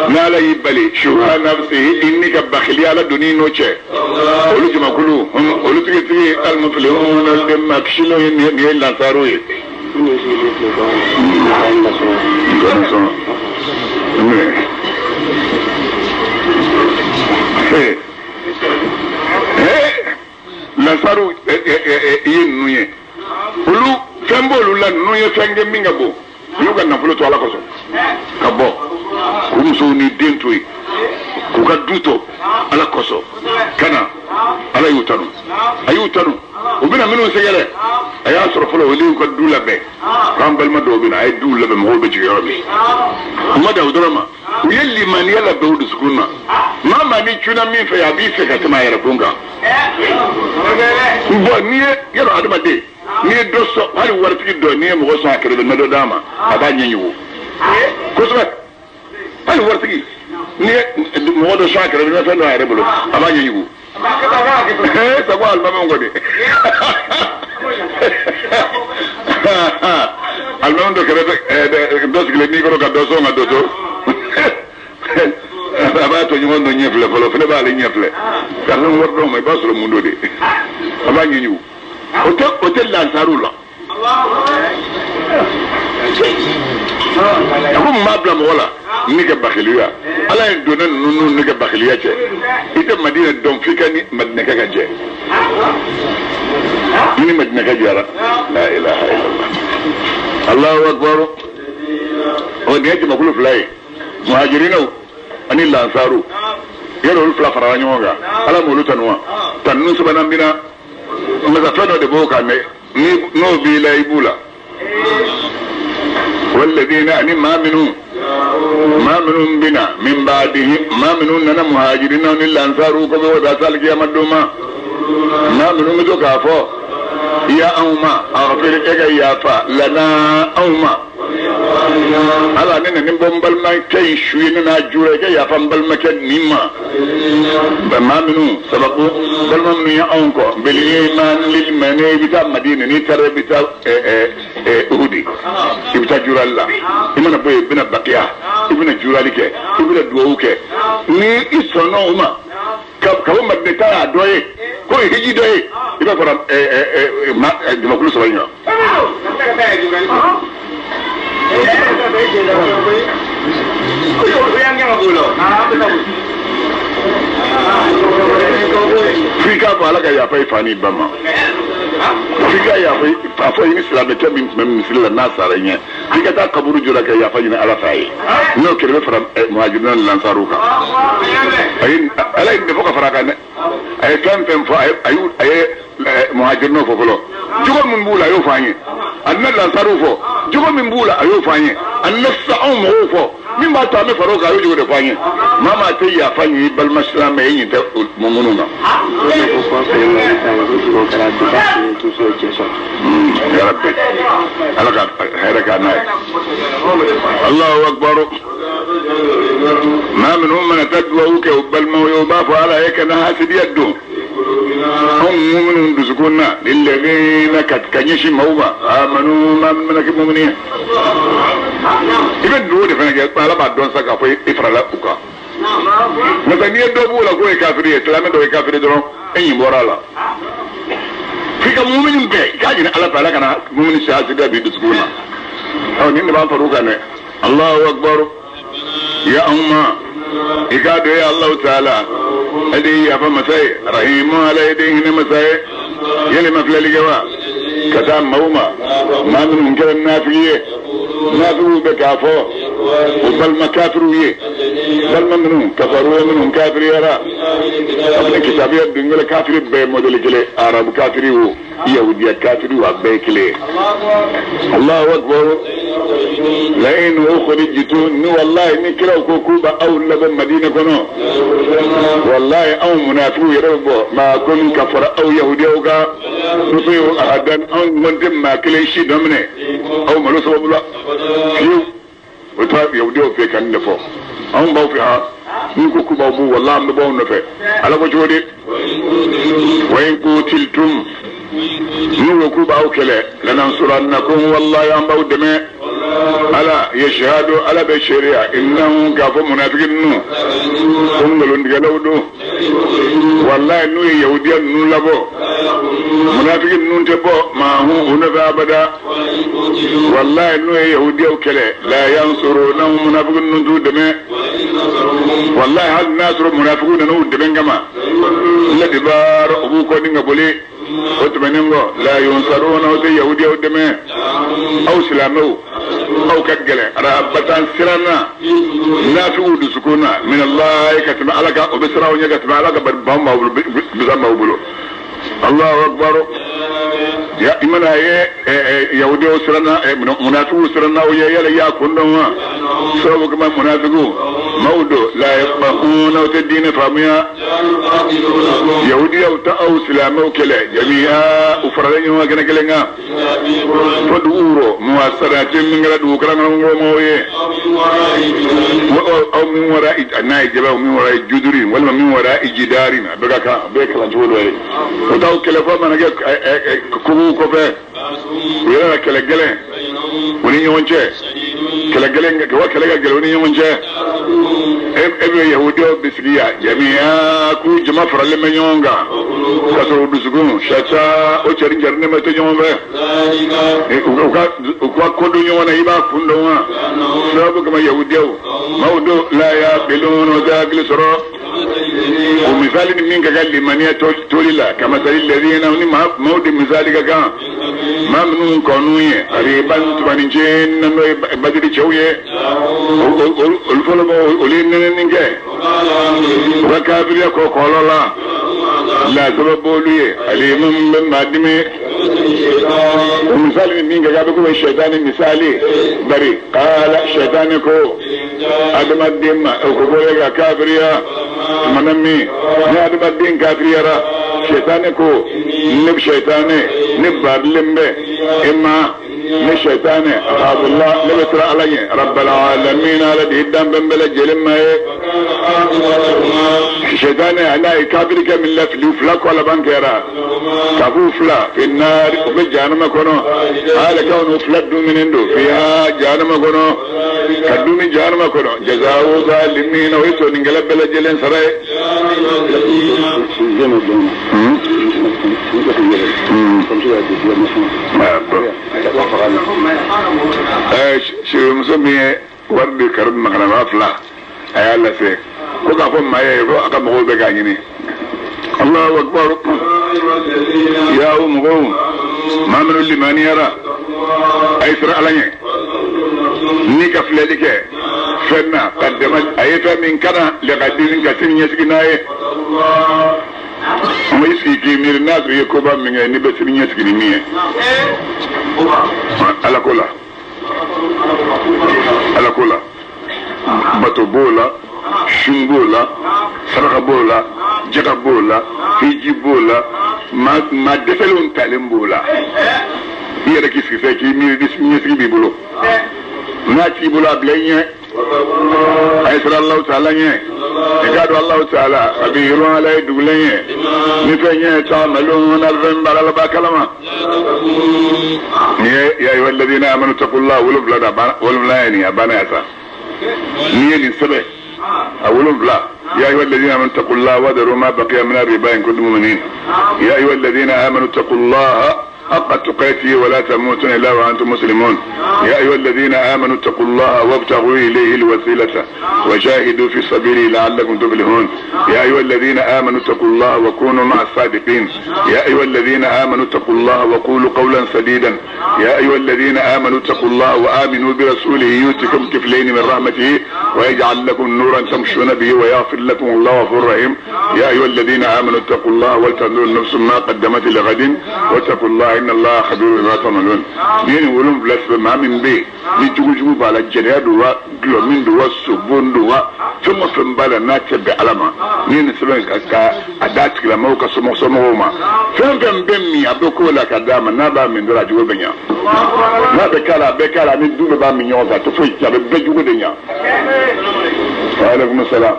n'ala y'i bali shuha nafsihi i ni ka bakiliya ala donni n'o cɛ olu jamakulu olu tigitigi almuflihun olu de ma kisilenw ye nin ye lansaru ye. Lansaru i ye ninnu ye olu fɛn b'olu la ninnu ye fɛn kɛ min ka bon u y'u ka nafolo to ala kosɔn ka bɔ k'u musow ni den to yen k'u ka du to ala kosɔn ka na ala y'u tanu a y'u tanu u bɛna minnu sɛgɛrɛ a y'a sɔrɔ fɔlɔ olu y'u ka du labɛn k'an balima dɔw bɛ na a ye duw labɛn mɔgɔw bɛ jigin yɔrɔ min u ma dan o dɔrɔn ma u ye limaniya labɛn u dusukun na maa maa ni cunna min fɛ a b'i fɛ ka tɛmɛ a yɛrɛ kun kan bɔn n'i ye yɔrɔ adamaden n'i ye dɔ sɔn hali waritigi dɔ n'i ye mɔgɔ sɔn a kɛrɛfɛ na dɔ d'a ma a b'a ɲɛɲugu kosɛbɛ hali waritigi n'i ye mɔgɔ dɔ sɔn a kɛrɛfɛ na fɛn dɔ a yɛrɛ bolo a b'a ɲɛɲugu sago alimami kɔni alimami dɔ kɛrɛfɛ dɔ sigilen n'i kɔrɔ ka dɔ sɔn ka dɔ to a b'a to ɲɔgɔn dɔ ɲɛ filɛ fɔlɔ fɛnɛ b'ale ɲɛ filɛ ka fɛn wari dɔw ma i b'a sɔrɔ mun do de a b'a ɲɛɲugu o tɛ lansaru la a ko mun b'a bila mɔgɔ la ni ka bakiliya ala ye donna ninnu ni ka bakiliya cɛ i tɛ madina dɔn f'i ka ni madinakɛ ka jɛ ni madinakɛ jɛra la ilaha illallah Allahu akbar o nin ye jamakulu fila ye muhajirinaw ani lansaru yɔrɔ olu fila farala ɲɔgɔn kan ala m'olu tanu wa tanu sabanan bina masafɛn dɔ de b'o kan dɛ n'o b'i la i b'u la walladina ani maa minnu bina min ba'dihim maa minnu nana muhajirinaw ni lansaru ko bɛ o da sali kiyama don ma maa minnu bɛ to k'a fɔ ya anw ma aghfir e ka yafa lana anw ma ala ne nana bɔ n balimakɛ in su ye ne n'a jura i ka yafa n balimakɛ nin ma maa minnu sababu balima minnu ye anw kɔ bil iman lil mani i bɛ taa Madina n'i taara i bɛ taa Uhudi i bɛ taa jurali la i mana bɔ yen i bɛna Bakiya i bɛna jurali kɛ i bɛna duwawu kɛ ni i sɔnna o ma ka bɔ Madina taa y'a dɔ ye k'o ye hiji dɔ ye i b'a fara jamakulu saba in kan. F'i k'a fɔ ala ka yafa i fa n'i ba ma f'i ka yafa a fɔ i ni silamɛkɛ min tun bɛ misiri la n'a sara i ɲɛ f'i ka taa kaburu jɔ la ka yafa ɲini ala fɛ a ye n'o kɛra i bɛ fara muhajirina ni lansaru kan ala ye nin de fɔ ka fara a kan dɛ a ye fɛn fɛn fɔ a ye muhajirinaw fɔ fɔlɔ jogo min b'u la a y'o fɔ an ye a nana lansaruw fɔ jogo min b'u la a y'o fɔ an ye a nana sisan anw mɔgɔw fɔ Min b'a to an bɛ fara o kan, a y'o cogo de fɔ an ye. Maa maa tɛ yafa ɲini balima silamɛ e ɲin tɛ minnu na. Ya Rabbi, Ala ka hɛrɛ k'an n'a ye. Allahu akbar. Maa minnu mana taa duwawu kɛ u balimaw ye, u b'a fɔ Ala ye kana hasidiya don anw minnu dusukun na lilladina ka ɲɛsin maaw ma amanu, maa min mana kɛ mumini ye. I bɛ duwawu de fana kɛ, Ala b'a dɔn sa k'a fɔ i farala u kan. N'o tɛ n'i ye dɔ b'o la k'o ye kafiri ye, silamɛ dɔ ye kafiri dɔrɔn, e ɲin bɔra a la. F'i ka mumini bɛɛ i k'a ɲini Ala fɛ, Ala kana mumini si hasidiya b'i dusukun na. Ɔ nin de b'an far'u kan dɛ. Allahu akbar. Ya anw ma i k'a dɔn ye Allahu taala ale ye yafa masa ye, rahimu Ala ye den hinɛ masa ye. Yali ma filɛli kɛ wa ka taa maaw ma, maa minnu kɛra nafigi ye, nafigiw bɛ k'a fɔ u balima kafiriw ye, balima minnu kafaru, minnu kafiriyara kabini kitabiya dungɛlɛ. Kafiri bɛɛ ye mɔdɛli kelen, arabu kafiri wo, yahudiya kafiri wo, a bɛɛ ye kelen ye. Allahu akbar. La in ukhrijtu, ni wallahi ni kiraw ko k'u b'a aw labɔ Madina kɔnɔ, wallahi anw munafigiw yɛrɛ bɛ bɔ maa ko ka fara aw yahudiyaw kan. Muso ahadan, anw kɔni tɛ maa kelen si dɔ minɛ aw malo sababu la fiyewu. O taa yahudiyaw fɛ ka nin de fɔ anw b'aw fɛ han, n'u ko k'u b'aw bɔ, wallahi an bɛ bɔ aw nɔfɛ. Ala ko cogo di? Wa in qutiltum, n'u ko k'u b'aw kɛlɛ, lanansurannakum, wallahi an b'aw dɛmɛ. Ala yashhadu, Ala bɛ seereya, innahum, k'a fɔ munafiki ninnu ko nkalontigɛlaw don. Wallahi n'u ye yahudiya ninnu labɔ, munafiki ninnu tɛ bɔ maahu u nɔfɛ abada. Wallahi n'u ye yahudiyaw kɛlɛ, la yansurunahum, munafiki ninnu t'u dɛmɛ. Wallahi hali n'a sɔrɔ munafikiw nana u dɛmɛ kama, ladibar, u b'u kɔ ni ka boli. O tɛmɛnen kɔ, la yunsaruna, o tɛ yahudiyaw dɛmɛ. Aw silamɛw, aw ka gɛlɛn arabatan siran na nafigiw dusukun na min Allahi ka tɛmɛ Ala kan, o bɛ siran aw ɲɛ ka tɛmɛ Ala ka ban b'aw bolo, bisan b'aw bolo. Allahu akbar. Ya i mana ye yahudiyaw siranna, munafigiw siranna aw ye, yala i y'a kun dɔn wa? Sababu kama munafigiw maaw don, la yafqahuna, o tɛ diinɛ faamuya. Yahudiyaw ta aw silamɛw kɛlɛ jami'a, u faralen ɲɔgɔn kan kɛnɛ kelen kan fo dugu wuro muwasaratin, min kɛra dugu karamɔgɔw ye, aw min wara n'a ye jaba, min wara juduri walima min wara jidari, a bɛɛ ka kan, a bɛɛ ye kalancogo dɔ ye. O t'aw kɛlɛ fɔ mana kɛ kogow kɔfɛ, u yɛrɛ la kɛlɛ gɛlɛn u ni ɲɔgɔn cɛ, kɛlɛ gɛlɛn wa kɛlɛ ka gɛlɛn u ni ɲɔgɔn cɛ. E bɛ yahudiyaw bisigiya jamiya k'u jama faralen bɛ ɲɔgɔn kan, k'a sɔrɔ u dusukun sata o cɛrin cɛrin bɛ to ɲɔgɔn fɛ, u ka ko don ɲɔgɔn na, i b'a kun dɔn wa? Sababu kama yahudiyaw maaw don, la yaqilun, o tɛ hakili sɔrɔ. O misali ni min ka kan limaniya toli la, kamasali ladina, ni maaw de misali ka kan, maa minnu kɔnnu ye qariban tumanicɛ na, n'o ye Badiri cɛw ye, olu fɔlɔ bɔ, olu ye nɛnɛni kɛ u ka kafiriya kɔ kɔlɔ la, la sababu olu ye alimu bɛ maa dimi. O misali ni min ka kan, a bɛ komi sɛtani misali. Bari kala sɛtani ko adamaden ma, o ko ko ka kafiriya tumana min ni adamaden kafiriyara, sɛtani ko ne sɛtani ne barilen bɛ e ma, ne sɛtani akhafullah, ne bɛ siran Ala ɲɛ, rabbal alamin, Ala de ye danfɛn bɛɛ lajɛlen ma ye. Sɛtani a n'a ye kafiri kɛ min lafili, u fila kɔ laban kɛra k'a f'u fila fi naari, u bɛ jahanama kɔnɔ. Ala k'aw n'u fila dumuni don fiha jahanama kɔnɔ, ka dumuni jahanama kɔnɔ, jazaa'u zalimina, o ye tɔninkɛla bɛɛ lajɛlen sara ye. Sixième don. Muso min ye wari di kari makanaba fila, a y'a lase ko k'a fɔ maa ye ko a ka mɔgɔw bɛ k'a ɲini. Allahu akbar. Ya o mɔgɔw, maa minnu limaniyara, a ye siran Ala ɲɛ ni ka filɛli kɛ fɛn na ka dɛmɛ a ye fɛn min kana lɛkadini ka sini ɲɛsigi n'a ye. Mo i sigi k'i miiri n'a sɔrɔ i ye koba min kɛ n'i bɛ sini ɲɛsigi ni min ye Ala ko la, Ala ko la. Bato b'o la, sun b'o la, saraka b'o la, jaka b'o la, hiji b'o la, maa dɛsɛlenw talen b'o la. I yɛrɛ k'i sigi fɛ k'i miiri ɲɛsigi b'i bolo. N'a t'i bolo a bila i ɲɛ. A ye siran Alahu taala ɲɛ. I k'a dɔn Alahu taala a bɛ yɔrɔ ala ye dugulen ye. Ni fɛn ɲɛ ta'malun n'a bɛ fɛn baara la b'a kalama. Ni ye ya ayyuha alladhina amanu taqullaha wolonwula da banna wolonwula ye nin ye a banna yan sa. N'i ye nin sɛbɛn a wolonwula ya ayyuha alladhina amanu taqullaha wa dharu ma baqiya min ar-riba in kuntum mu'minin. Ya ayyuha alladhina amanu taqullaha حق تقاته ولا تموتن الا وانتم مسلمون. يا ايها الذين امنوا اتقوا الله وابتغوا اليه الوسيله وجاهدوا في سبيله لعلكم تفلحون. يا ايها الذين امنوا اتقوا الله وكونوا مع الصادقين. يا ايها الذين امنوا اتقوا الله وقولوا قولا سديدا. يا ايها الذين امنوا اتقوا الله وامنوا برسوله يؤتكم كفلين من رحمته ويجعل لكم نورا تمشون به ويغفر لكم الله غفور رحيم. يا ايها الذين امنوا اتقوا الله ولتنظر نفس ما قدمت لغد واتقوا الله إن الله خبير بما تعملون. Ni ye nin wolonwula sɛbɛn maa min bɛ yen ni jugujugu b'a la jɛnɛya don wa gulɔmin don wa sobon don wa fɛn o fɛn b'a la n'a tɛ bɛn ala ma ni ye nin sɛbɛn ka a d'a tigilamɔgɔw ka somɔgɔw ma fɛn fɛn bɛ min a bɛ k'o la ka d'a ma n'a b'a min dɔrɔn a jugu bɛ ɲa n'a bɛ k'a la a bɛ k'a la ni du bɛɛ b'a min ɲɔgɔn fɛ a tɛ foyi tiɲɛ a bɛ bɛɛ jugu de ɲa. Wa aleykum salaam.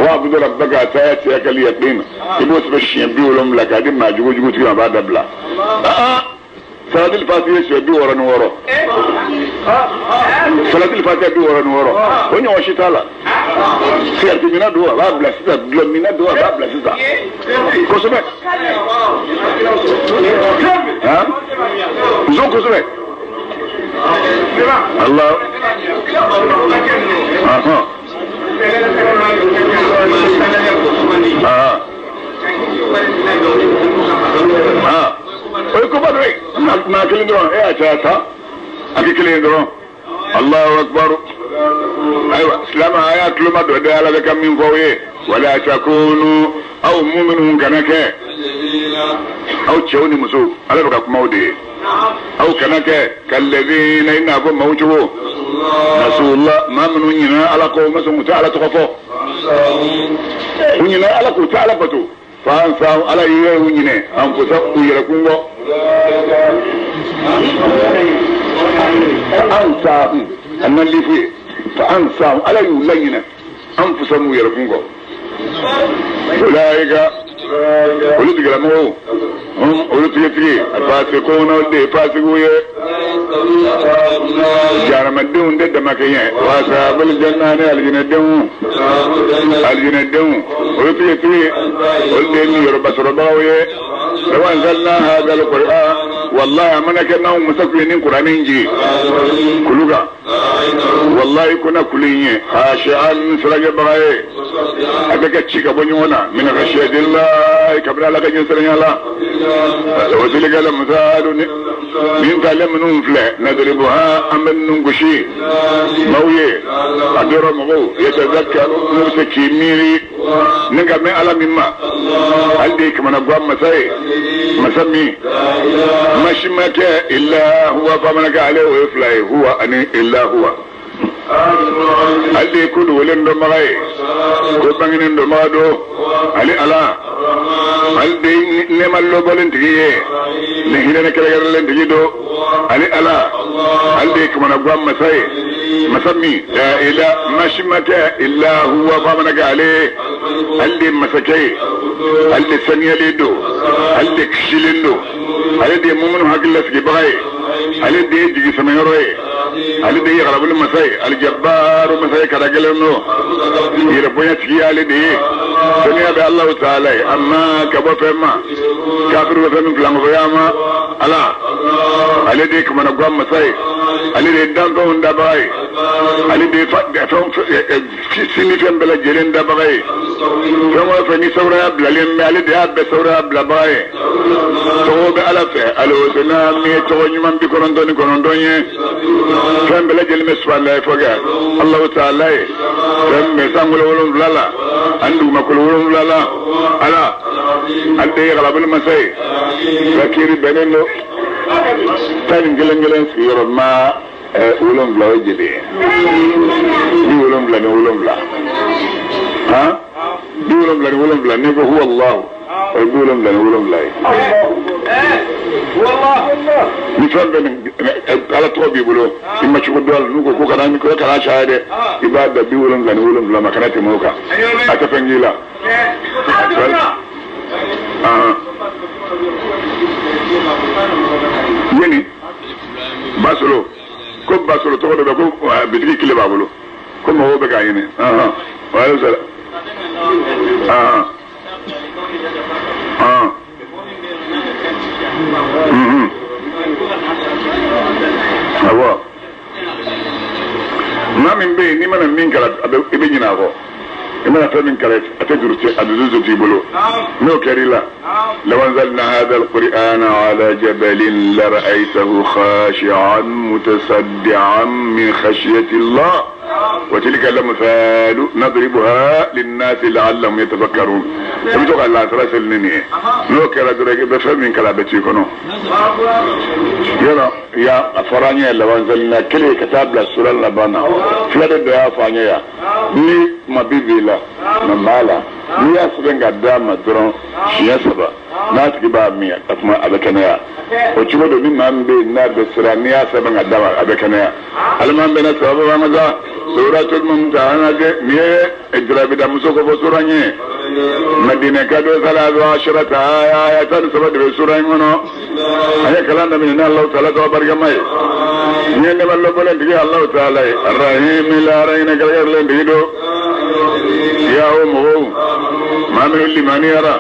Wa'budu rabbaka hatta ya'tiyaka al-yaqin. I b'o sɛbɛn siɲɛ 70 k'a di maa jugu tigi ma a b'a dabila. Salatul fatiha siɲɛ 66. Salatul fatiha 66. O ɲɔgɔn si t'a la. Sigarɛti minna don a b'a bila sisan, dɔlɔ minna don a b'a bila sisan. Kosɛbɛ. Nson kosɛbɛ. Allah. O ye koba dɔ ye. Maa kelen dɔrɔn e y'a caya tan a kɛ kelen ye dɔrɔn. Allahu akbar. Ayiwa silamɛ a y'a tulo ma dɔ dɛ ala bɛ ka min fɔ aw ye. Wala takunu aw mu'minun kana kɛ aw cɛw ni musow ala bɛ ka kuma aw de ye. Aw kana kɛ kalladhina i n'a fɔ maaw cogo. Nasullah maa minnu ɲinɛna ala kɔ u ma sɔn k'u tɛ ala tɔgɔ fɔ. U ɲinɛna ala k'u tɛ ala bato. Fansa ala y'u ɲinɛ anfusa u yɛrɛ kun kɔ. Fa ansahum a na lifu ye. Fa ansahum ala y'u laɲinɛ anfusahum u yɛrɛ kun kɔ. Ulaika olu tigilamɔgɔw olu tigitigi fasikuna olu de ye fasikiw ye. Jahanamadenw de dama kɛ ɲɛ. Wa ashabul janna ni alijinɛdenw alijinɛdenw olu tigitigi olu de ye niyɔrɔba sɔrɔbagaw ye. Law anzalna hadha alquran wallahi a mana kɛ n'anw masa kun ye nin kuranɛ in jigin kulu kan wallahi ko na kulu in ye khashi'an siranɲɛbaga ye a bɛ kɛ ci ka bɔ ɲɔgɔn na min khashiyatillahi kabini ala ka ɲɛsiranya la. Wa tilka al-amthalu nin talen minnu filɛ nadribuha an bɛ ninnu gosi maaw ye a dɔrɔ mɔgɔw yatazakkaru n'u bɛ se k'i miiri ni ka mɛn ala min ma hali de ye kamanagan masa ye masa min masi ma kɛ illa huwa fa mana kɛ ale o ye fila ye huwa ani illa huwa. Ale de ye ko dogolen dɔnbaga ye ko bangenen dɔnbaga don ale ala ale de ye nɛɛma lɔbɔlen tigi ye ni hinɛ kɛrɛnkɛrɛnlen tigi don ale ala ale de ye kamanagan masa ye masa min la ila masi ma kɛ illa huwa fa mana kɛ ale ale de ye masakɛ ye ale de saniyalen don ale de kisilen don ale de ye mumunu hakili lasigibaga ye ale de ye jigi sɛmɛyɔrɔ ye ale de ye garabuli masa ye alijabaaru masa ye kada gɛlɛn don yɛrɛ bonya tigi y'ale de ye saniya bɛ Alahu taala ye amma ka bɔ fɛn ma kafiru bɛ fɛn min filankafɔya ma ala Ale de ye kamanagan masa ye, ale de ye danfɛnw dabaga ye, ale de ye fɛn sini fɛn bɛɛ lajɛlen dabaga ye. Fɛn o fɛn ni sawuraya bilalen bɛ, ale de y'a bɛɛ sawuraya bilabaga ye. Tɔgɔ bɛ Ala fɛ, alihusina min ye tɔgɔ ɲuman 99 ye. Fɛn bɛɛ lajɛlen bɛ subahanallahi fɔ kɛ Alahu taala ye. Fɛn bɛ sankolo 7 la ani dugumakolo 7 la, Ala ale de ye galabali masa ye. Fakiri bɛnnen don 11 sigiyɔrɔ ma 7 o ye jeli ye? 77. Han, 77, n'i ko huwa Allahu, o ye 77 ye. Ni fɛn bɛɛ ni Ala tɔgɔ b'i bolo, i ma cogo dɔn a la, n'u ko ko kana ko kana caya dɛ, i b'a da 77 ma, kana tɛmɛ o kan, a tɛ fɛn k'i la. Yeni Basolo, ko Basolo tɔgɔ dɔ bɛ ko bitigi kile b'a bolo, ko mɔgɔw bɛ k'a ɲini. Wa sala. Awɔ, maa min bɛ yen n'i mana min kalan i bɛ ɲinɛ a kɔ. I mana fɛn min kalan a tɛ juru a dusu t'i bolo. N'o kɛr'i la, law anzalna hadha alqur'ana ala jabalin lara'aytahu khashi'an mutasaddi'an min khashyati Allah wa tilka al-amthalu nadribuha lin-nasi la'allahum yatafakkarun. I bɛ to ka lansara seli ni nin ye. N'o kɛra dɔrɔn i bɛ fɛn min kalan a bɛ t'i kɔnɔ. Yɔrɔ ya a fɔra an ye law anzalna kelen ka taa bila sura laban na, fila de dɔ y'a fɔ an ye yan. Ni kuma bi b'i la, na b'a la, n'i y'a sɛbɛn ka d'a ma dɔrɔn siɲɛ 3, n'a tigi b'a min a kuma a bɛ kɛnɛya. O cogo don ni maa min bɛ yen n'a bɛ siran, n'i y'a sɛbɛn ka d'a ma a bɛ kɛnɛya. Alima bɛnna sababu ma sa suratul mumtahana nin ye jarabida muso ko fɔ sura ye. Madina ka don salatu asharata aya 13 de bɛ sura in kɔnɔ. An ye kalan daminɛ ni Alahu taala tɔgɔ barikama ye. Ni ye nɛɛma lɔbɔlen tigi Alahu taala ye. Arahimi lahara hinɛ kɛrɛnkɛrɛnlen tigi don. Ya o mɔgɔw, maa minnu limaniyara,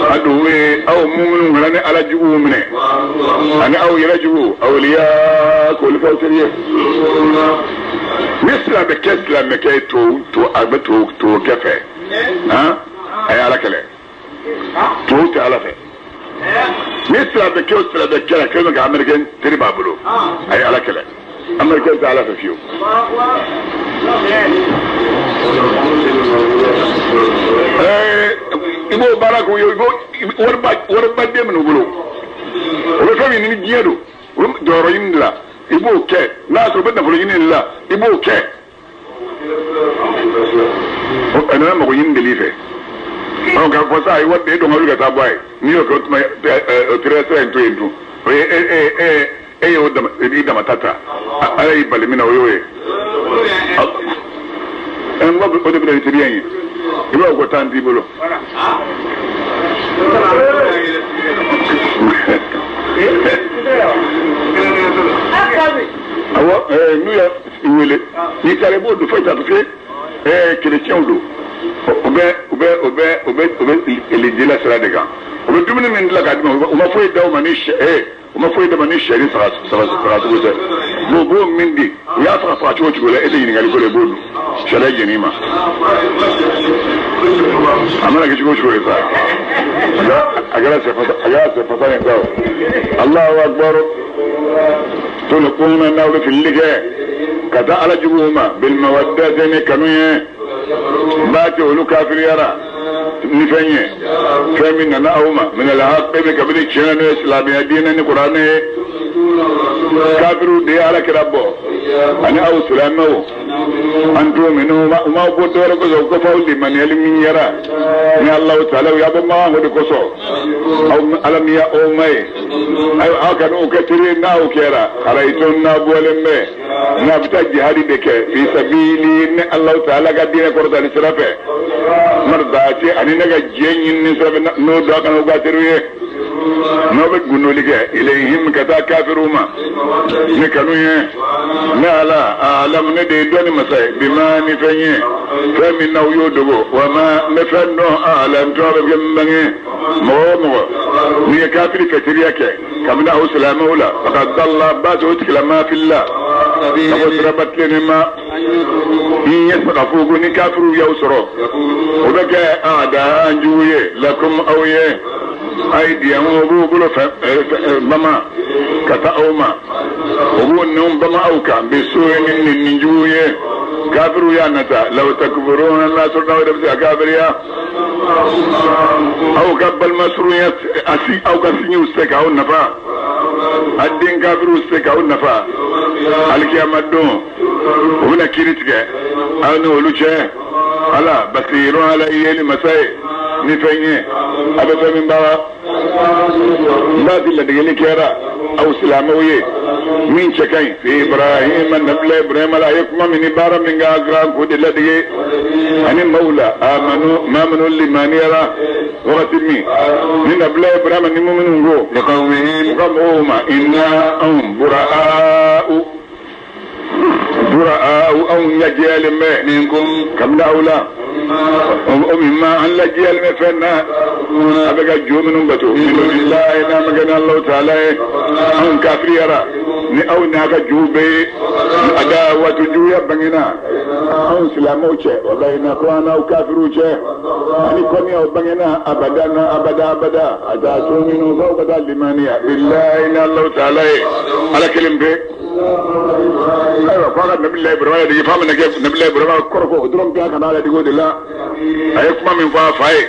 a dun ye aw minnu kana ni Ala juguw minɛ ani aw yɛrɛ juguw awliya k'olu k'aw teri ye. Ni silamɛkɛ silamɛkɛ to a bɛ to kɛ fɛ, han, a ye Ala kɛlɛ. Tubabu tɛ Ala fɛ. Ni silamɛkɛ o silamɛkɛ la kɛlen ka américain teri b'a bolo, a ye Ala kɛlɛ. Américain tɛ Ala fɛ fiyewu. I b'o baara k'u ye, i b'o wariba den minnu bolo, o bɛ fɛn min ɲini diɲɛ don, o bɛ jɔyɔrɔ ɲini de la, i b'o kɛ. N'a y'a sɔrɔ o bɛ nafolo ɲini de la, i b'o kɛ. A nana mago ɲini de l'i fɛ. Ɔ k'a fɔ sa a ye wari de dɔn ka wuli ka taa bɔ a ye, n'i y'o kɛ o tuma o teriya sira in to yen dun. O ye e y'o dama i dama ta ta, Ala y'i bali min na o y'o ye. N ko o de bɛ na ni teriya in ye. I b'a fɔ ko tan t'i bolo. Awɔ, n'u y'a wele n'i taara i b'o don foyi t'a parce que chrétiens don. U bɛ lijila sira de kan. U bɛ dumuni min dilan k'a d'u ma, u ma foyi d'aw ma ni u ma foyi d'a ma ni sɛ ni saga sagasogo tɛ. U b'o min di, u y'a faga faga cogo cogo la, e tɛ ɲininkali ko la, i b'o dun. Sariya jɛn'i ma. A mana kɛ cogo o cogo ye sa. A kɛra sɛfasa ye sa o. Alahu akbar. Tulquna n'aw bɛ filili kɛ ka taa Ala juguw ma bil mawaddati ni kanu ye. B'a to olu kafiriyara ni fɛn ye, fɛn min nana aw ma min alhaqqi min kabini tiɲɛ n'o ye silamɛya diinɛ ni kuranɛ ye. Kafiriw de ye Ala kira bɔ ani aw silamɛw an tu'minu u ma bɔ dɔwɛrɛ kosɔn ko f'aw limaniyali min kɛra ni Alahu taala u y'a bɔ makan o de kosɔn. Aw Ala min y'aw ma ye, ayiwa aw ka n'o kɛ teri ye n'aw kɛra arayitun n'a bɔlen bɛ n'a bɛ taa jihadi de kɛ fi sabili ni Alahu taala ka diinɛ kɔrɔtali sira fɛ, maridati ani ne ka diɲɛ ɲinini sira fɛ, n'o don a kana o k'a teri ye. N'aw bɛ gundoli kɛ ilayhim ka taa kafiriw ma ni kanu ye, ne Ala alamu, ne de ye dɔnni masa ye, bima ni fɛn ye, fɛn min n'aw y'o dogo, wa ma n bɛ fɛn dɔn a'lantum, aw bɛ fɛn min bange. Mɔgɔ o mɔgɔ n'i ye kafiri fɛ teriya kɛ kabini aw silamɛw la, faqad dalla, baasi o tigilama filila ka bɔ siraba tilennen ma. Ni ye sagafugu ni kafiriw y'aw sɔrɔ, o bɛ kɛ ada an jugu ye, lakum aw ye, a ye diɲɛ o b'u bolo fɛ bama ka taa aw ma, o b'u nɛnw bama aw kan bi so ni nin jugu ye. Kafiriw y'a nata law takfuruna, n'a sɔrɔ n'aw yɛrɛ bɛ se ka kafiriya, aw ka balima surunya a si aw ka sinjiw se k'aw nafa, a den kafiriw se k'aw nafa alikiyama don, o bɛna kiiri tigɛ aw ni olu cɛ. Ala basirun, Ala yeli masa ye ni fɛn ye, a bɛ fɛn min baara. N b'a di ladegeli kɛra aw silamɛw ye min cɛ ka ɲi fi Ibrahima, nabila Ibrahima la, a ye kuma min ni baara min k'a kan k'o de ladege ani maaw la amanu, maa minnu limaniyara wagati min ni nabila Ibrahima ni minnu ko لقومهم u ka mɔgɔw ma, inna anw bura'u bura'u, anw lajɛlen bɛ منكم kabini aw la, o mimma an lajɛlen bɛ fɛn na a bɛ ka jo minnu bato, min dunillahi, n'a ma kɛ ni Alahu taala ye. Anw kafiriyara ni aw n'a ka juw bɛɛ ye, adawatu, juguya bangena anw silamɛw cɛ, wa bayinakum, an n'aw kafiriw cɛ, ani kɔniyaw bangena abada na abada abada, hatta tuminu, f'aw ka taa limaniya billahi, ni Alahu taala ye, Ala kelen pe. Ayiwa, ko a ka nabila Ibrahima ladege f'a mana kɛ nabila Ibrahima kɔrɔfɔ o dɔrɔn bɛɛ ka n'a ladege o de la, a ye kuma min fɔ a fa ye,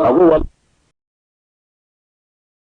a ko wa.